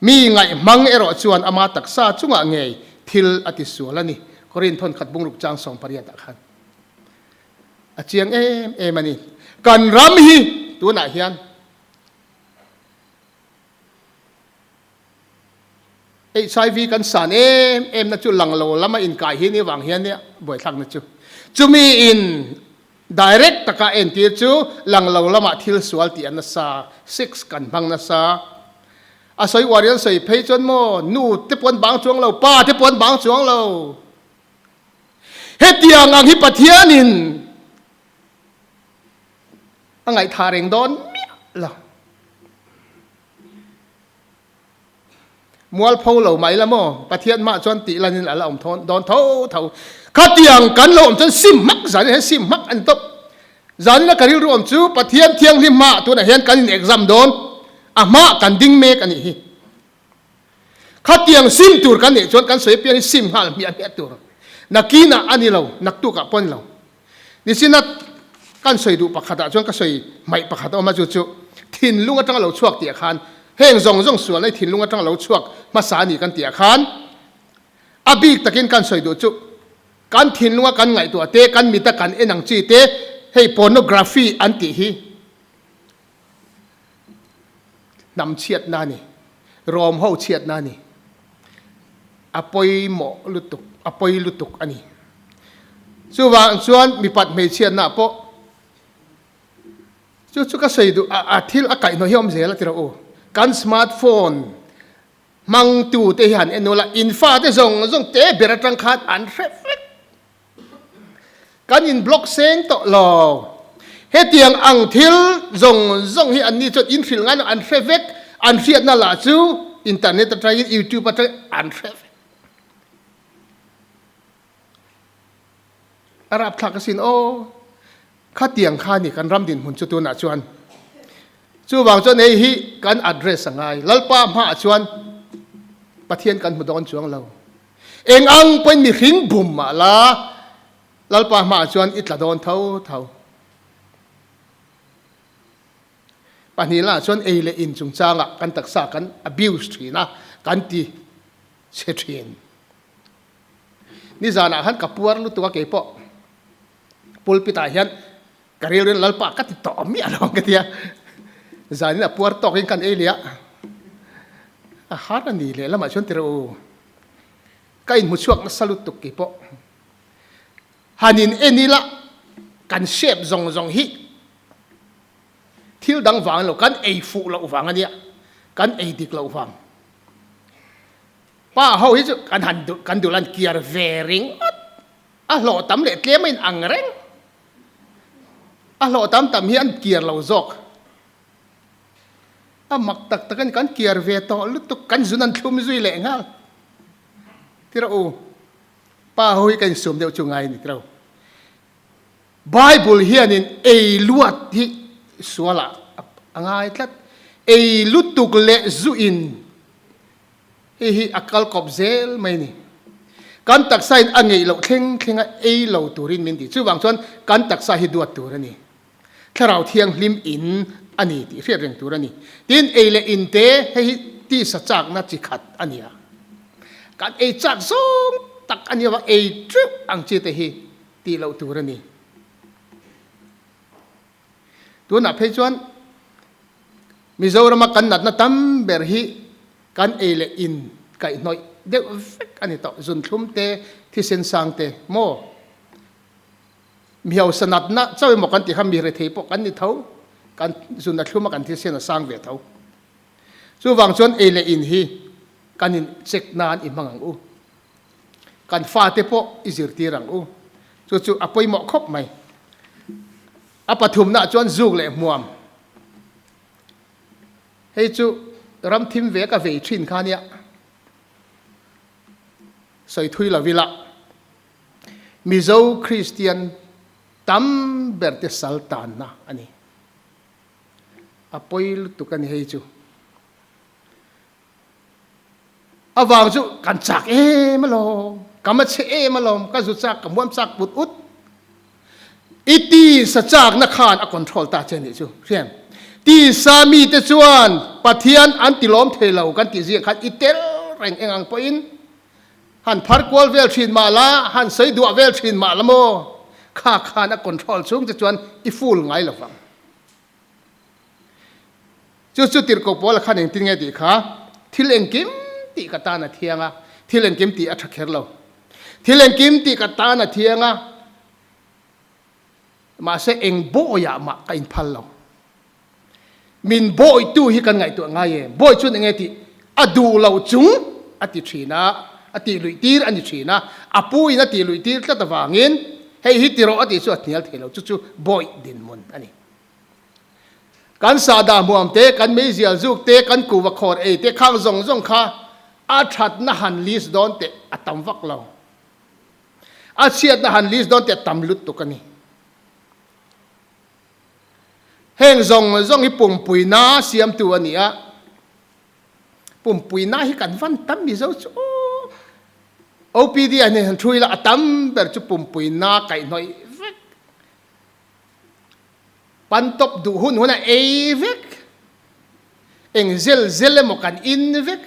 mi ngaihmang erawh chuan ama taksa chungah ngei thil a tisual a ni. Korin thawnkhat bungruk chang 80 ah khan a chiang em em a ni. Kan ram hi tunah hian HIV kan san em em na chu lang lo lama inkai hi ni vang hian nia buaithlakna chu. Chumi in direct taka entir chu lang lo lamah thil sual tih a nasa, sex kan hmang nasa. A sawi uar hian sawi phei chuan maw nu te pawh an bang chuang lo, pa te pawh an bang chuang lo. Hetiang ang hi Pathianin a ngaihthah reng dawn miah lo. Mualpho lo mai la maw? Pathian hmah chuan tih lanin a la awm thawn dawn tho tho. Khatiang kan lo awm chuan sim hmak zanin hian sim hmak a ni tawp. Zanina ka rilru awm chu Pathian thianghlim hmah tunah hian kan in exam dawn a hmah kan ding mek a nih hi. Khatiang sim tur kan neih chuan kan sawi apiang hi sim nghal hmiah hmiah tur. Nakinah a ni lo, naktukah pawh a ni lo. Nichina kan sawi duh pakhatah chuan ka sawi hmaih pakhat a awm a, chu chu thinlung atanga lo chhuak tih ah khan heng zawng zawng sualna hi thinlung atanga lo chhuak hmasa a ni kan tih ah khan a bik takin kan sawi duh chu kan thinlunga kan ngaihtuah te, kan mita kan en ang chi te hei pornography an tih hi hnam chhiatna a ni, rawm ho chhiatna a ni, a pawimawh lutuk, a pawi lutuk a ni. Chuvang chuan mipat hmeichhiatna pawh chu chu ka sawi duh a, a thil a kaihhnawh hi a awm zel a ti rawh u. Kan smartphone hmangtute hi han en ula, in fate zawng zawng te ber atang khan an hre vek. Kan in block seng tawh lo. Hetiang ang thil zawng zawng hi anni chuan in hrilh ngai lo, an hre vek, an hriatna lah chu internet atangin youtube atangin an hre vek. A rapthlak asin aw, khatiang kha ni kan ram dinhmun chu tunah chuan. Chuvang chuan hei hi kan address a ngai, Lalpa hmaah chuan Pathian kan hmu dawn chuang lo. Eng ang pawhin mihring bum mah la, Lalpa hmaah chuan i tla dawn tho tho. Pahnihnaah chuan ei leh in chungchangah kan taksa kan abuse thin a, kan ti chhe thin. Nizanah khan ka puar lutuk a keipawh pulpit ah hian ka rilru in Lalpa ka ti tawh miah lo ang ka ti a, zanin a puar tawkin kan ei leh a, a har a ni leh lamah chuan ti rawh u. Ka inhmu chhuak nasa lutuk kei pawh. Han in en ila kan shape zawng zawng hi thil dang vang lo kan ei fuh loh vang a nia, kan ei dik loh vang. Pa ho hi chu kan han duh kan duh lan kiar ve ringawt a hlawh tam leh tlem a in ang reng. A hlawh tam tam hi an kiar lo zawk. A mak tak tak a ni, kan kiar ve tawh lutuk, kan zun an thlum zui leh nghal. Tiraw u, pa ho hi ka insum deuh chu ngai a ni tiraw. Bible hianin ei luat hi sualah a ngai tlat. Ei lutuk leh zu in hei hi a kal kawp zel mai a ni. Kan taksa in a ngeih loh thleng thlenga ei lo turin min ti. Chuvang chuan kan taksa hi duat tur a ni. Thlarau Thianghlim in a ni tih hriat reng tur a ni. Tin, ei leh in te hei hi tisa chakna chi khat a ni a. Kan ei chak zawng tak a nia vang ei teuh ang chi te hi tih loh tur a ni. Tunah phei chuan Mizorama kan natna tam ber hi kan ei leh in kaihhnawih deuh vek a ni tawh. Zunthlum te, thisen sang te maw? Mi hausa natna chauh emaw kan tih kha mi rethei pawh kan ni tho, kan zun a thlum a kan thil sian a sang ve tho. Chuvang chuan ei leh in hi kan in check nan i hmang ang u. Kan fate pawh i zirtir ang u. Chu chu a pawimawh khawp mai. A pathumnaah chuan zuk leh hmuam. Hei chu ram thim ve ka vei thin kha nia. Sawi thui lo ila. Mizo Kristian tam ber te sal tanna a ni. A pawi lutuk a ni hei chu. A vang chu kan chak em alawm, ka ma chhe em alawm, ka zu chak, ka muam chak put ut. I tisa chakna khan a control ta che nih chu, hriam. Tisa mite chuan Pathian an ti lawm thei lo kan tih zia khan i tel reng eng ang pawhin han phar kual vel thin mah la, han sawi duah vel thin mah la maw, kha khan a control chhung che chuan i fool ngai lo vang. Chu chu tirhkoh pawl a khan engtin nge tih kha thil engkim tih ka tan a thiang a, thil engkim tih a tha kher lo. Thil engkim tih ka tan a thiang a, mahse eng bawiah mah ka inphal lo. Min bawitu hi kan ngaihtuah ngai em? Bawi chuan enge tih a duh lo chung a ti thin a, a tih luih tir a ni thin a, a pu in a tih luih tir tlat avangin hei hi ti rawh a tih chu a hnial thei lo, chu chu bawi dinhmun a ni. Kan sahdah hmuam te, kan meizial zuk te, kan kuva khawr ei te khang zawng zawng kha a thatna han list dawn teh a tam vak lo. A chhiatna han list dawn teh a tam lutuk a ni. Heng zawng zawng hi pumpuina siamtu a ni a, pumpuina hi kan van tam Mizo chu aw. OPD ah hian han thu ila a tam ber chu pumpuina kaihhnawih vek. Pan tawp duh hun hun a ei vek. Eng zel zel emaw kan in vek.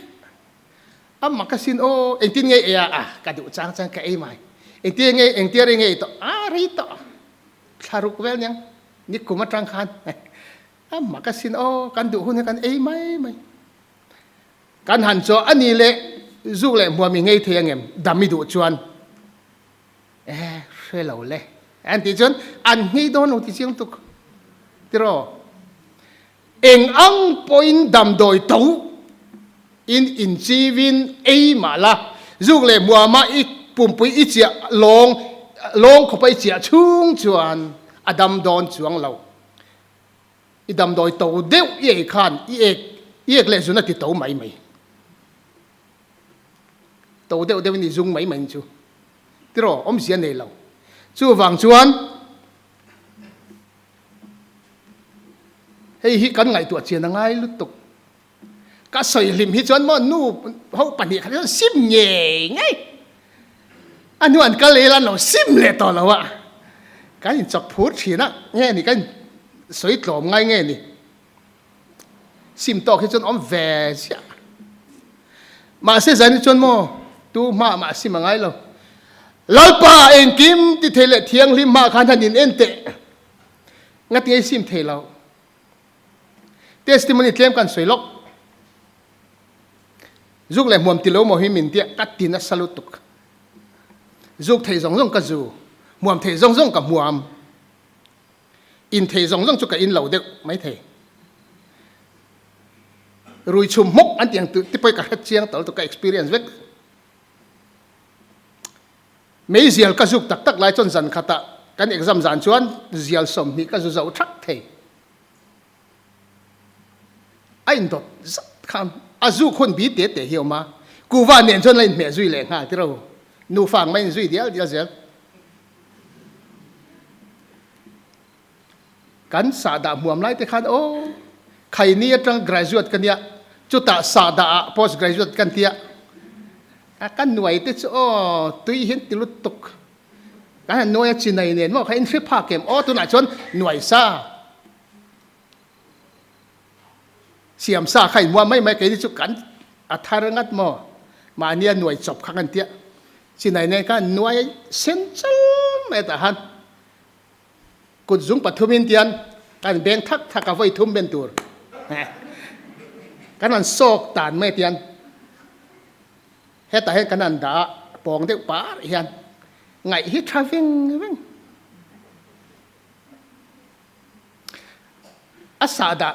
A mak asin aw, engtin nge ei a, ah ka duh chang chang ka ei mai. Engtia nge engtia rei nge ei tawh, ah rei tawh. Thla ruk vel niang, ni kum atang khan. A mak asin aw, kan duh hun hi kan ei mai mai. Kan han chaw a ni leh zuk leh hmuam i ngei thei angem, dam i duh chuan. Eh, hre lo le. An tih chuan an nghei dawn lo ti chiang tuk. Tiraw? Eng ang pawhin damdawi to in inchivin ei mah la, zuk leh hmuama i pumpui i chiah lawng lawng khawpa i chiah chhung chuan a dam dawn chuang lo. I damdawi to deuh i ei khan i ek i ek leh zun a ti to mai mai. To deuh deuhin i zung mai mai chu. Tiraw, awmzia nei lo. Chuvang chuan hei hi kan ngaihtuah chian a ngai lutuk. Ka sawi hlim hi chuan maw nu ho pahnih khat hian sim ngei ngei. A hnu an kal ila an lo sim leh tawh lo a. Kan inchawk phur thin a, nge ni kan sawi tlawm ngai nge ni. Sim tawk hi chuan awm ve ziah. Mahse zan hi chuan maw tu hma mah sim a ngai lo. Lalpa engkim ti thei leh thianghlim hma khan han in en teh. Ngati ei sim thei lo. Testimony tlem kan sawi lawk. Zuk leh hmuam ti lo maw hi min tia ka ti nasa lutuk. Zuk thei zawng zawng ka zu, hmuam thei zawng zawng ka hmuam. In thei zawng zawng chu ka in lo deuh mai thei. Rui chhum hmawk an tih ang ti pawh ka hre chiang tawh lutuk ka experience vek. Meizial ka zuk tak tak lai chuan zan khatah kan exam zan chuan zial 20 ka zu zo thak thei. A indawt zat khan a zuk hun bi te te hi a awm a, kuva nen chuan la inhmeh zui leh nghal tiro. Nufa ang mai inzui dial dial zel. Kan sahdah hmuam lai te khan aw khaini atang graduate ka nia chutah sahdah ah post graduate kan tia a ka nuai te chu aw tui hian ti lutuk kan han nuai a chinai nen maw kha in hre phak em aw tunah chuan nuai sa siam sa kha in muam mai mai keini chu kan a thar ngat maw mahnia nuai chawp kha kan tia chinai nen khan nuai sen chal mai tah han Kut zung pathumin tian kan beng thak thak a vawi thum ben tur kan han sawk tan mai tian hetah hian kan han dah a pawng deuh par hian ngaih hi tha veng veng a sahdah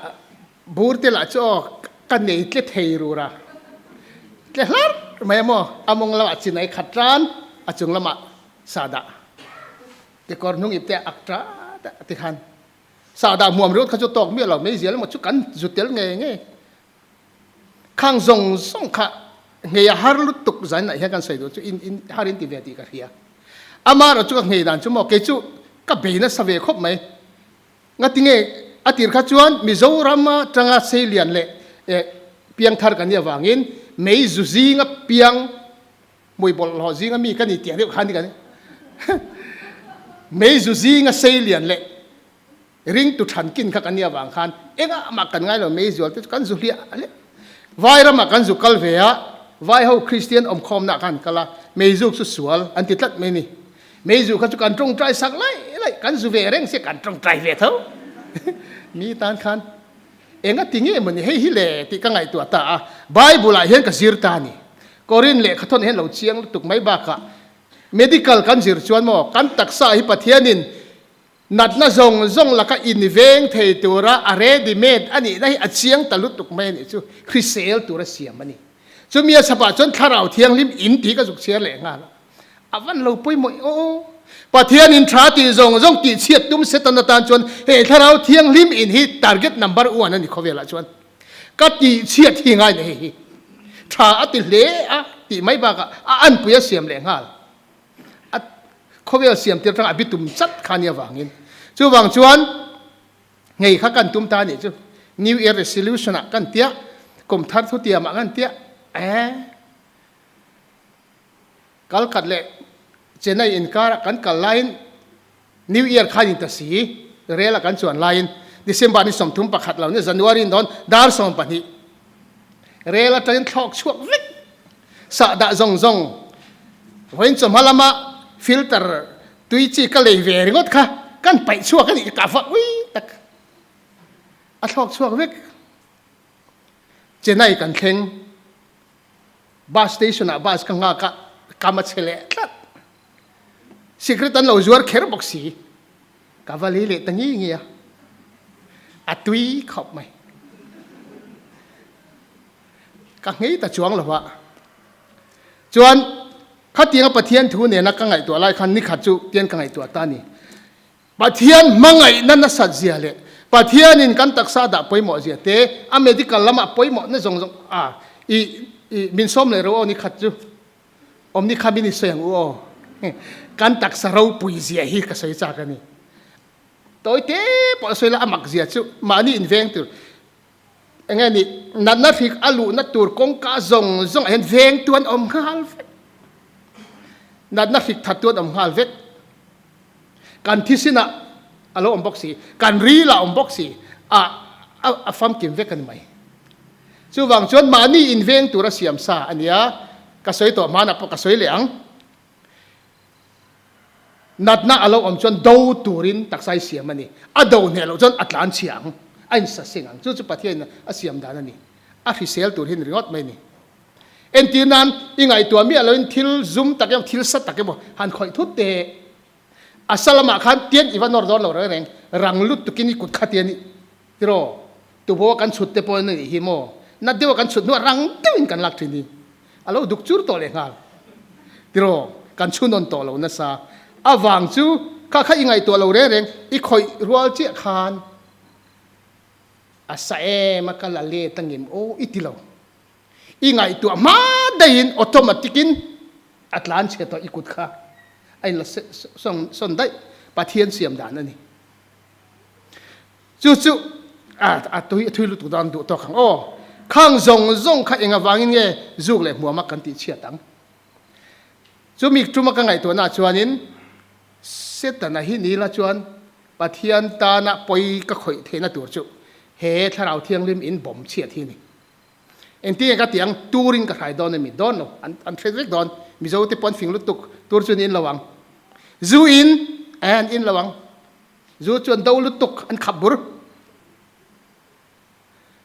bur te lah chu aw. Ka nei tle thei rura. Tle hlar mai a maw? A mawng lamah chinai khat tan, a chung lamah sahdah kekawr hnung ip te a ak tat a tikhan sahdah hmuam ringawt kha chu tawk miah lo meizial emaw chu kan zu tel ngei ngei. Khang zawng zawng kha nghei a har lutuk zainah hian kan sawi duh chu in in har in ti ve tih ka hria. Amaherawh chu ka nghei dan chu maw kei chu ka bei nasa ve khawp mai. Ngatinge a tir kha chuan Mizoram atanga seilian leh piangthar kan nih avangin mei zu zinga piang hmui bawlhhlawh zinga mi ka ni tih ang deuh khan ni kan mei zu zinga seilian leh ringtu thankin kha kan nih avang khan engah mah kan ngai lo mei zual te chu kan zu hliah hliah. Vairamah kan zu kal ve a, Vaiho Kristian awmkhawmna khan kal a, meizuk chu sual an ti tlat mai ni. Meizu kha chu kan tawngtai sak laih laih, kan zu ve reng sia kan tawngtai ve tho. Mi tan khan enga ti nge mawni hei hi le tih ka ngaihtuah ta a, Bible ah hian ka zir ta a ni. Korin lehkha thawn hian lo chiang lutuk mai bakah medical kan zir chuan maw kan taksa hi Pathianin Natna zawng zawng laka inveng thei tura a ready made a nihna hi a chiang ta lutuk mai a nih chu hrisel tura siam a ni. Chumi a chhapah chuan Thlarau Thianghlim in tih ka zuk chhiar leh nghal a, a van lo pawimawh aw. Pathianin tha tih zawng zawng tih chhiat tum Satan atan chuan he Thlarau Thianghlim in hi target number one a ni khawvelah chuan. Ka tih chhiat hi ngai na hei hi. Tha a ti hle a tih mai bakah a anpui a siam leh nghal. A khawvel siam tir atanga a bitum chat kha nia vangin. Chuvang chuan ngei kha kan tum ta nih chu New Year Resolution ah kan tia, kum thar thu tiam ah kan tia, eh kal khat leh Chennai inkar ah kan kal laiin New Year khan in ta si, rel ah kan chuan laiin December ni 31 lo ni January in dawn dar 12 rel atangin thlawk chhuak vek Sahdah zawng zawng vawiin chawhma lama filter tui chi ka lei ve ringawt kha kan paih chhuak a nih ka vak ui tak a thlawk chhuak vek. Chennai kan thleng bus station ah bus ka nghak a kam a che leh tlat. Cigarette an lo zuar kher bawk si ka va lei leh ta ngi ngi a a tui khawp mai. Ka nghei ta chuang lo a. Chuan khatianga Pathian thu nena ka ngaihtuah lai khan nikhat chu tian ka ngaihtuah ta a ni. Pathian hmangaihna nasat zia leh Pathianin kan taksa dah pawimawh zia te, a medical lamah pawimawhna zawng zawng a i i min sawm leh ro aw nikhat chu awm nikha min i sawi ang u aw. Kan taksa ropui zia hi ka sawi chak a ni. Tawi te pawh a sawi la a mak zia chu mahni inveng tur. Enge ni, natna hrik a luhna tur kawngka zawng zawng ah hian vengtu an awm nghal vek. Natna hrik thattu an awm nghal vek. Kan thisin ah a lo awm bawk si, kan ril ah a awm bawk si, a a famkim vek a ni mai. Chuvang chuan mahni inveng tur a siam sa a nia, ka sawi tawh hmanah pawh ka sawi leh ang. Natna a lo awm chuan do turin taksa i siam a ni. A do hneh loh chuan a tlan chhia ang, a insaseng ang. Chu chu Pathianin a siam dan a ni. A hrisel tur hi ni ringawt mai a ni. Entir nan, i ngaihtuah miah loin thil zum tak emaw, thil sa tak emaw han khawih thut teh. A sa lamah khan tian i va nawr dawn lo reng reng, rang lutukin i kut kha tian i tiraw, tubo a kan chhut te pawh a nih hi maw, nat deuha kan chhut hnuah rang deuhin kan lak thin hi. A lo duk chur tawh leh nghal. Tiraw, kan chhunawn tawh lo nasa. A vang chu kha kha i ngaihtuah lo reng reng, i khawih rual chiah khan a sa em a ka la let angem aw i ti lo. I ngaihtuah hma daihin automatic in a tlan chhe tawh i kut kha a inla sawn daih. Pathian siam dan a ni. Chu chu a tui a thui lutuk dan duh tawk ang aw. Khang zawng zawng kha eng avangin nge zuk leh hmuam a kan tih chhiat ang. Chumi tuma ka ngaihtuahna chuanin Setana hi ni la chuan Pathian tana pawi ka khawih theihna tur chu he Thlarau Thianghlim in bawm chhiat hi a ni. Engtin nge ka tih ang? Turin ka hrai dawn emi? Dawn lo. An hre vek dawn. Mizo te pawh an fing lutuk. Tur chu an in lo ang. Zu in an in lo ang. Zu chuan do lutuk an khap bur.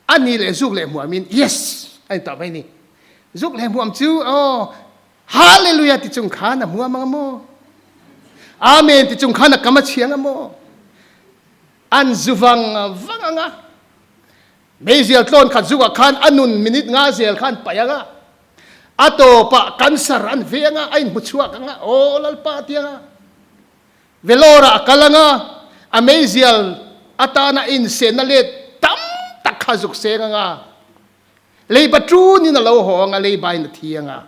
A ni leh zuk leh hmuamin yes a ni tawh mai ni. Zuk leh hmuam chu aw hallelujah ti chung khan a hmuam ang maw? Amen ti chung khan a kam a chhiang a maw? An zu vang vang anga. Meizial tlawn khat zukah khan a nun minute nga zel khan paih ang a, a tawpah cancer an veng a, a inhmu chhuak ang a, aw Lalpa a ti ang a. Vellore ah a kal ang a, a meizial atana a insenna let tam tak kha zuk seng ang a, leiba tunin a lo haw ang a, leibain a thi ang a,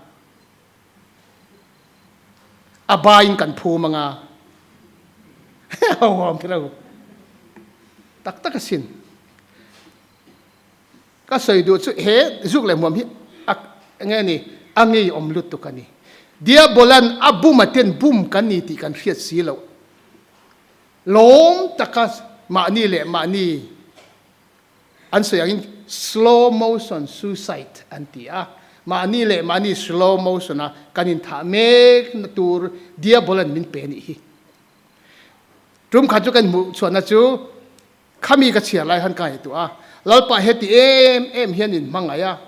a bain kan phum ang a, ho awm kher lo tak tak asin. Ka sawi duh chu he zuk leh hmuam hi a nge ni a ngeiawm lutuk a ni. Diabolan a bum a ten bum kan ni tih kan hriat si loh. Lawm taka mahni leh mahni an sawi angin slow motion suicide an ti a, mahni leh mahni slow motion a kan inthah mek na tur Diabolan min pe nih hi. Tum khat chu kan hmuh chhuahna chu Khami ka chhiar lai khan ka ngaihtuah a, Lalpa heti em em hian min hmangaih a,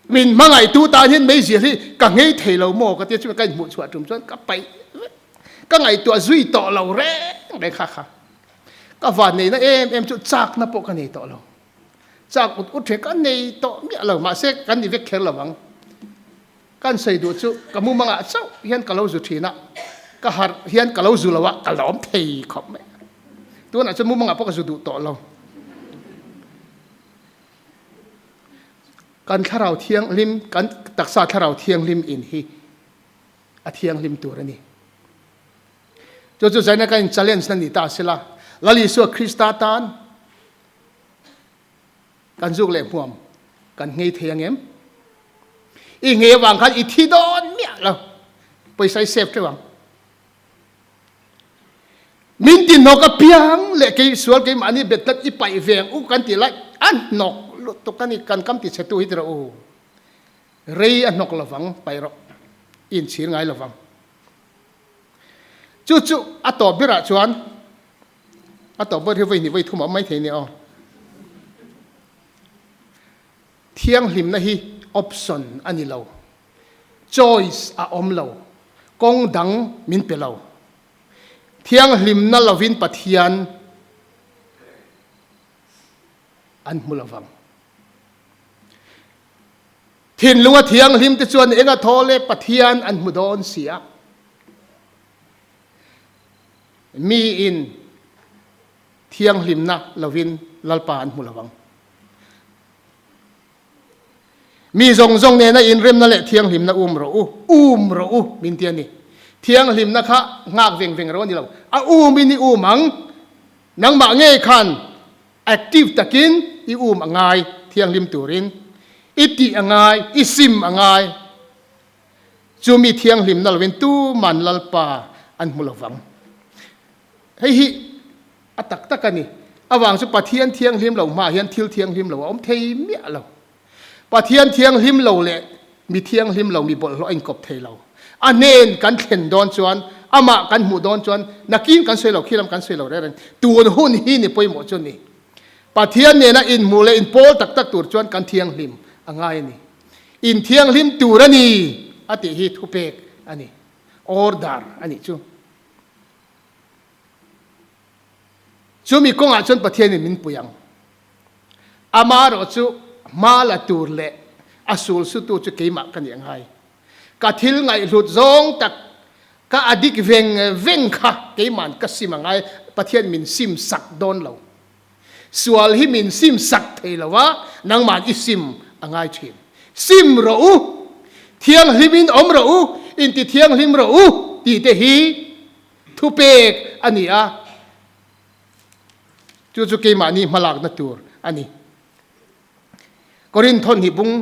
min hmangaihtu tan hian meizial hi ka nghei thei lo maw ka tia chu ka inhmuh chhuah tum chuan ka paih vek, ka ngaihtuah zui tawh lo reng reng kha kha. Ka van neihna em em chu chakna pawh ka nei tawh lo, chak ut ut ṭhe ka nei tawh miah lo, mahse kan ni vek kher lo ang. Kan sawi duh chu ka mumangah chauh hian ka lo zu thin a, ka harh hian ka lo zu lo a, ka lawm thei khawp mai. Tunah chuan mumangah pawh ka zu duh tawh lo. Kan thlarau thianghlim, kan taksa thlarau thianghlim in hi a thianghlim tur a ni. Chu chu zaina kan in challenge na ni ta sela, Lal Isua Krista tan Kan zuk leh hmuam kan nghei thei ang em? I nghei avang khan i thi dawn miah lo. Pawisa i save teuh ang. Min ti hnawk apiang leh kei sual keimahni bet tlat i paih ve ang u kan tih lai a hnawk lutuk a ni. Kan kam ti chhetu hi ti rawh u. Rei a hnawk lovang paih rawh. I inchhir ngai lovang. Chu chu a tawp berah chuan A tawp ber hi vawi hnih vawi thum a awm mai thei nia aw. Thianghlimna hi option a ni lo, choice a awm lo, kawng dang min pe lo. Thianghlimna lovin Pathian an hmu lovang. Thinlunga thianghlim te chuan enga thaw leh Pathian an hmu dawn si a. Miin thianghlimna lovin Lalpa an hmu lo ang. Mi zawng zawng nena inremna leh thianghlimna um rawh u, um rawh u min ti a ni. Thianghlimna kha nghak veng veng rawh a ni lo. A umin i um ang, nangmah ngei khan active takin i um a ngai thianghlim turin, i tih a ngai, i sim a ngai. Chu mi thianghlimna lovin tuman Lalpa an hmu lovang. Hei hi a tak tak a ni. Avang chu Pathian thianghlim lo hmaah hian thil thianghlim lo a awm thei miah lo. Pathian thianghlim lo leh mi thianghlim lo mi bawlhhlawh a inkawp thei lo. A hnen kan thlen dawn chuan, amah kan hmuh dawn chuan nakin kan sawi lo, khi lam kan sawi lo reng reng. Tun hun hi ni pawimawh chu a ni. Pathian nena inhmuh leh inpawl tak tak tur chuan kan thianghlim a ngai a ni. Inthianghlim tur a ni a tih hi thupek a ni, order a nih chu. Chumi kawngah chuan Pathianin min pui ang. Amaherawh chu hma la tur leh a sul sutu chu keimah ka nih a ngai. Ka thil ngaihhlut zawng tak, ka adik veng veng kha keima'n ka sim a ngai, Pathian min sim sak dawn lo. Sual hi min sim sak thei lo a, nangma'n i sim a ngai thin. Sim rawh u, thianghlimin awm rawh u, inti thianghlim rawh u tih te hi thupek a ni a, chu chu keimahni hmalakna tur a ni. Korinth thawhnih bung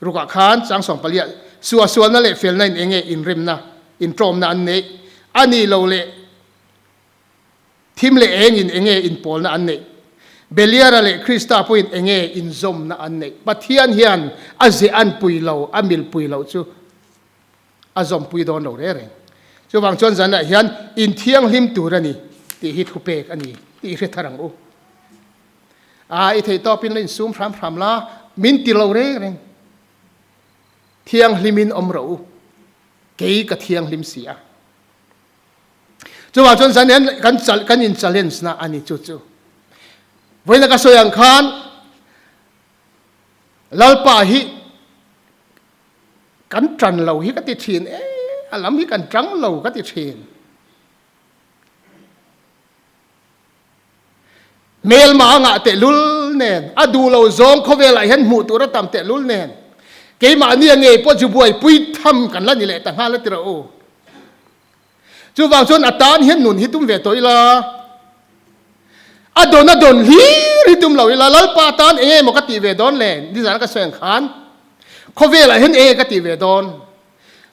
rukah khan chang sawmpaliah suahsualna leh felna in enge inremna, inṭawmna an neih a nih lo leh Thim leh engin enge inpawlna an neih? Beliara leh Krista pawhin enge inzawmna an neih? Pathian hian a ze an pui lo, a milpui loh chu a zawmpui dawn lo reng reng. Chuvang chuan zanah hian inthianghlim tur a ni tih hi thupek a ni tih i hre thar ang u. A, i theihtawpin la insum hram hram la, min ti lo reng reng. Thianghlimin awm rawh u, kei ka thianghlim si a. Chuvang chuan zan hian kan kan in challenge na a ni chu chu. Vawiina ka sawi ang khan Lalpa hi kan tan lo hi ka ti thin e, a lam hi kan tang lo ka ti thin. Hmelma a ngah tehlul nen, a duh lo zawng khawvelah hian hmuh tur a tam tehlul nen, keimahni a ngei pawh chu buaipui tham kan la ni leh ta nghal a ti rawh u. Chuvang chuan a tan hian nun hi tum ve tawh ila, a dawn a dawn hlir hi tum lo ila, Lalpa tan eng emaw ka tih ve dawn le, nizan ka sawi ang khan khawvelah hian eng nge ka tih ve dawn?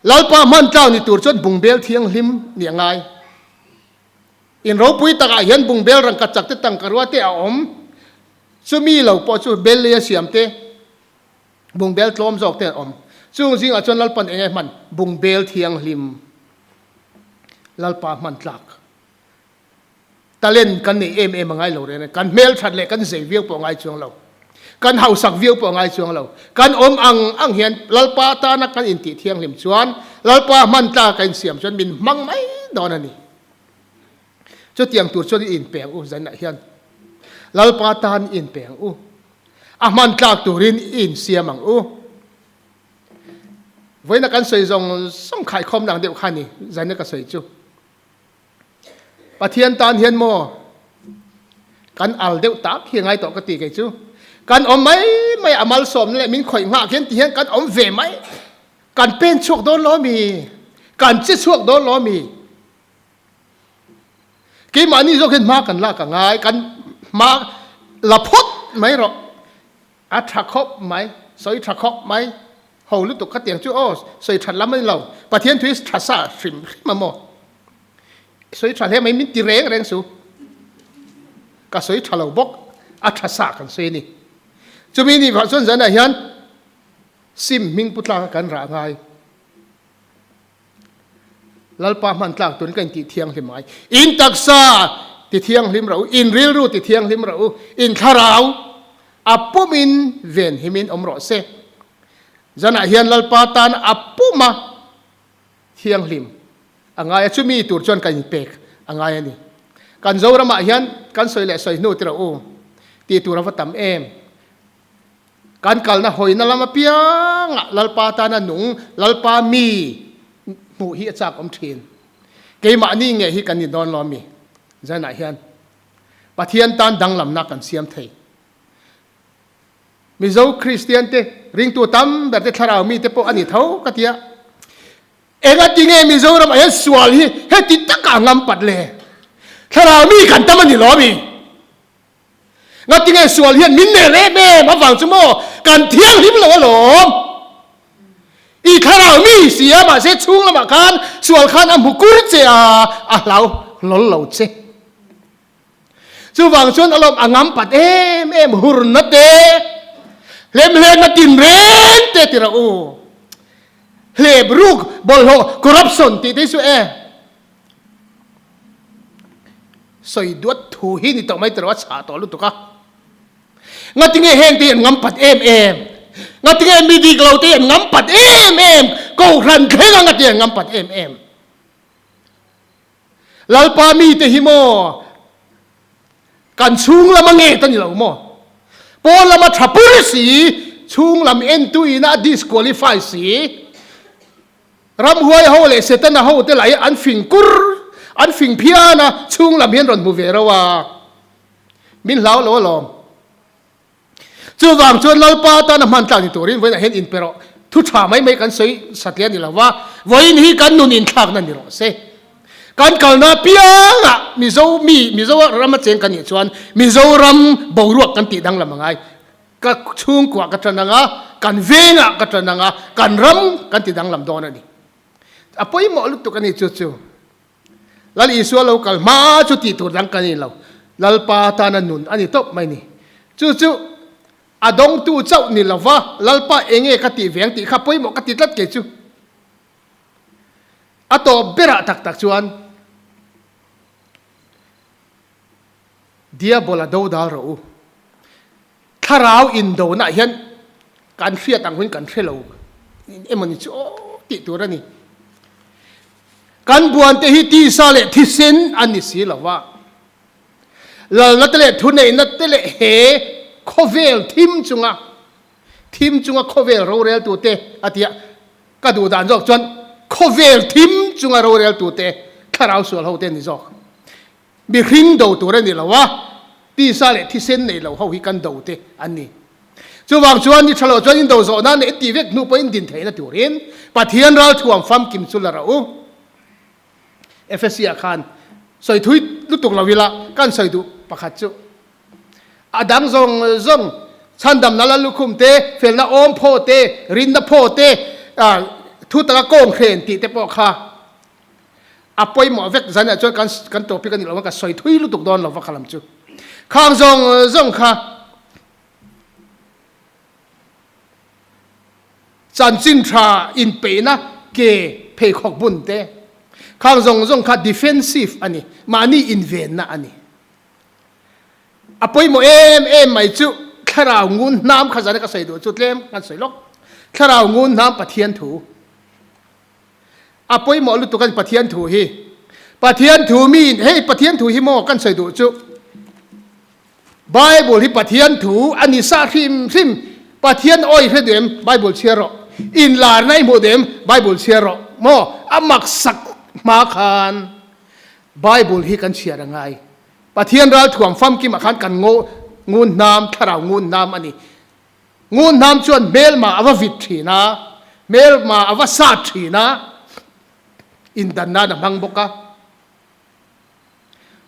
Lalpa hman tlau ni tur chuan bungbel thianghlim nih a ngai. In ropui takah hian bungbel rangka chak te tangka rua te a awm, chumi lo pawh chu bel lei a siam te, Bungbel tlawm zawk te an awm. Chung zingah chuan Lalpan eng nge hman? Bungbel thianghlim. Lalpa hman tlak. Talent kan nei em em a ngai lo reng reng. Kan hmel that leh kan zei viau pawh a ngai chuang lo. Kan hausak viau pawh a ngai chuang lo. Kan awm ang ang hian Lalpa tana kan intih thianghlim chuan Lalpa hman tlak a insiam chuan min hmang mai dawn a ni. Chutiang tur chuan i inpeng u zanah hian. Lalpa tan i inpeng u. A hman tlak turin i insiam ang u. Vawiina kan sawi zawng zawng khaikhawm dang deuh kha ni, zaina ka sawi chu. Pathian tan hian maw kan al deuh tak hi a ngai tawh ka ti kei chu. Kan awm mai mai a malsawmna leh min khawih nghah khian ti hian kan awm ve mai. Kan pen chhuak dawn lo mi? Kan che chhuak dawn lo mi? Keimahni zawk hian hma kan lak a ngai, kan hma la phawt mai rawh. A tha khawp mai, sawi tha khawp mai, ho lutuk kha tiang chu aw, sawi that lam a ni lo. Pathian thu hi tha sa hrim hrim a maw? Sawi tha hle mai, min ti reng reng su. Ka sawi tha lo bawk, a tha sa kan sawi a ni. Chumi ni vah chuan zanah hian sim hming pu tlaka kan rah ngai. Lalpa hman tlak tun ka intih thianghlim ngai. In taksa ti thianghlim rawh u, in rilru ti thianghlim rawh u, in thlarau a pumin venhimin awm rawh se. Zanah hian Lalpa tan a puma thianghlim a ngai a, chumi tur chuan kan inpek a ngai a ni. Kan Zoramah hian kan sawi leh sawi hnu ti rawh u, tih tur a va tam em. Kan kalna hawina lam apiangah Lalpa tana nung, Lalpa mi hmuh hi a chak awm thin. Keimahni nge hi kan ni dawn lo ami? Zanah hian Pathian tan danglamna kan siam thei. Mizo Kristian te, ringtu tam ber te thlarau mi te pawh a ni tho ka tia. Engati nge Mizoram ah hian sual hi heti takah a ngam pat le? Thlarau mi kan tam a ni lo ami? Ngatinge sual hian min nel em em avang chu maw kan thianghlim lo alawm. I thlarau mi si a mahse chhung lamah khan sual khan a hmu kur che a, a hlau hlawl lo che. Chuvang chuan alawm a ngam pat em em hurna te, hlemhlemna tinreng te ti rawh u. Hlep ruk bawlhhlawh corruption tih te hi chu e. Sawi duat thu hi ni tawh mai tiraw a chhah tawh lutuk a. Ngatinge heng te hi an ngam pat em em? Ngatinge mi dik lo te hi an ngam pat em em? Kohhran thleng a ngatinge an ngam pat em em? Lalpa mi te hi maw kan chhung lama nge ta ni lo maw? Pawn lama tha pur si, chhung lam entu ina a disqualify si. Ramhuai ho leh Setana ho te lah hi an fing kur, an fing phian a, chhung lam hian rawn hmu ve reuh a, min hlau lo alawm. Chuvang chuan Lalpa tana hman tlak ni turin vawiinah hian inpe rawh, thu tha mai mai kan sawi satliah a ni lo va, vawiin hi kan nun inthlakna ni rawh se. Kan kalna piangah Mizo mi, Mizo rama cheng kan nih chuan Mizoram boruak kan tih danglam a ngai. Ka chhungkuah ka tan ang a, kan vengah ka tan ang a, kan ram kan ti danglam dawn a ni. A pawimawh lutuk a ni chu chu. Lal Isua lo kal hma chu tih tur dang kan ni lo. Lalpa tana nun a ni tawp mai ni. Chu chu a dawngtu chauh ni lova Lalpa enge ka tih veng tih kha pawimawh ka ti tlat kei chu. A tawp berah tak tak chuan Diabol a do dal rawh u. Thlarau indonah hian kan hriat ang hun kan hre lo emaw ni chu aw tih tur a ni. Kan buante hi tisa leh thisen an ni si lo va. Lalna te leh thuneihna te leh he khawvel thim chunga thim chunga khawvel roreltute a ti a, ka duh dan zawk chuan khawvel thim chunga roreltute thlarau sual ho te a ni zawk. Mihring do tur a ni lo a, tisa leh thisen nei lo ho hi kan do te an ni. Chuvang chuan ni tha lo chuan in do zawh nan leh ti vek hnu pawhin din theihna turin Pathian ralthuam famkim chu la rauh u. Efesia khan sawi thui lutuk lo ila kan sawi duh pakhat chu a dang zawng zawng chhandamna la lukhum te, felna awm phaw te, rinna phaw te, thu taka kawng hren tih te pawh kha a pawimawh vek zan ah chuan kan kan topic a ni lo a ka sawi thui lutuk dawn lo va kha lam chu khang zawng zawng kha Chanchin tha inpeihna ke pheikhawk bun te khang zawng zawng kha defensive a ni, mahni invenna a ni. A pawimawh em em mai chu thlarau ngun hnam kha zana ka sawi duh chu tlem kan sawi lawk. Thlarau ngun hnam Pathian thu. A pawimawh lutuk a ni Pathian thu hi. Pathian thu mi hei Pathian thu hi maw kan sawi duh chu. Bible hi Pathian thu a ni sa hrim hrim. Pathian awi hre duh em? Bible chhiar rawh. Inlarna i hmuh duh em? Bible chhiar rawh. Maw? A maksak hma khan Bible hi kan chhiar a ngai. Pathian ralthuam famkimah khan kan ngaw ngun hnam, thlarau ngun hnam a ni. Ngun hnam chuan hmelma a va vit thin a, hmelma a va sat thin a, indan nan a hmang bawk a.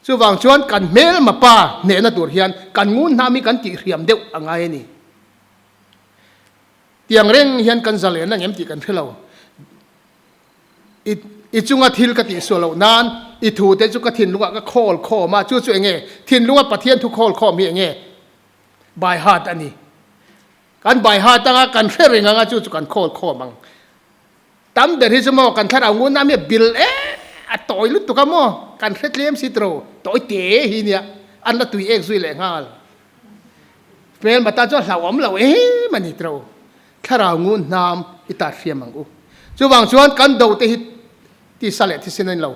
Chuvang chuan kan hmelma pa hnehna tur hian kan ngun hnam hi kan tihhriam deuh a ngai a ni. Tiang reng hian kan zalen ang em tih kan hre lo. I i chunga thil ka tihsual loh nan i thute chu ka thinlungah ka khawl khawm a, chu chu eng nge? Thinlunga Pathian thu khawl khawm hi eng nge? By heart a ni. Kan by heart anga kan hre reng anga chu chu kan khawl khawm ang. Tam ber hi chu maw kan thlarau ngun a mi bil e a tawi lutuk a maw kan hre tlem si tiro tawi te hi nia an la tui ek zui leh nghal hmelma tan chuan hlauhawm lo em a ni tiro thlarau ngun hnam i tar hriam ang u chuvang chuan kan do te hi tisa leh thisen a ni lo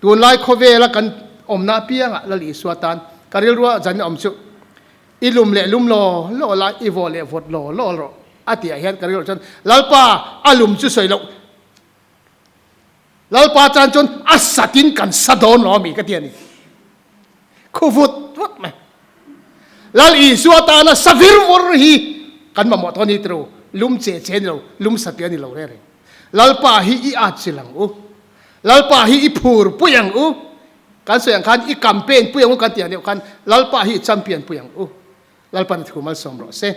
tunlai khawvela kan awmna apiangah Lal Isua tan ka rilrua zan awm chu I lum leh lum law law la, i vawh leh vawt law law rawh a tih ah hian ka rilru chuan Lalpa a lum chu sawi loh, Lalpa tan chuan a satin kan sa dawn lo ami ka ti a ni. Khu vut vut mai. Lal Isua tana sa vir vur hi kan mamawh tawh a ni tiro, lum che che a ni lo, lum satliah a ni lo reng reng. Lalpa hi i at chilh ang u, Lalpa hi i phur pui ang u, Kan sawi ang khan i campaign pui ang u kan tih ang deuh khan Lalpa hi i champion pui ang u. Lalpan a thu malsawm rawh se.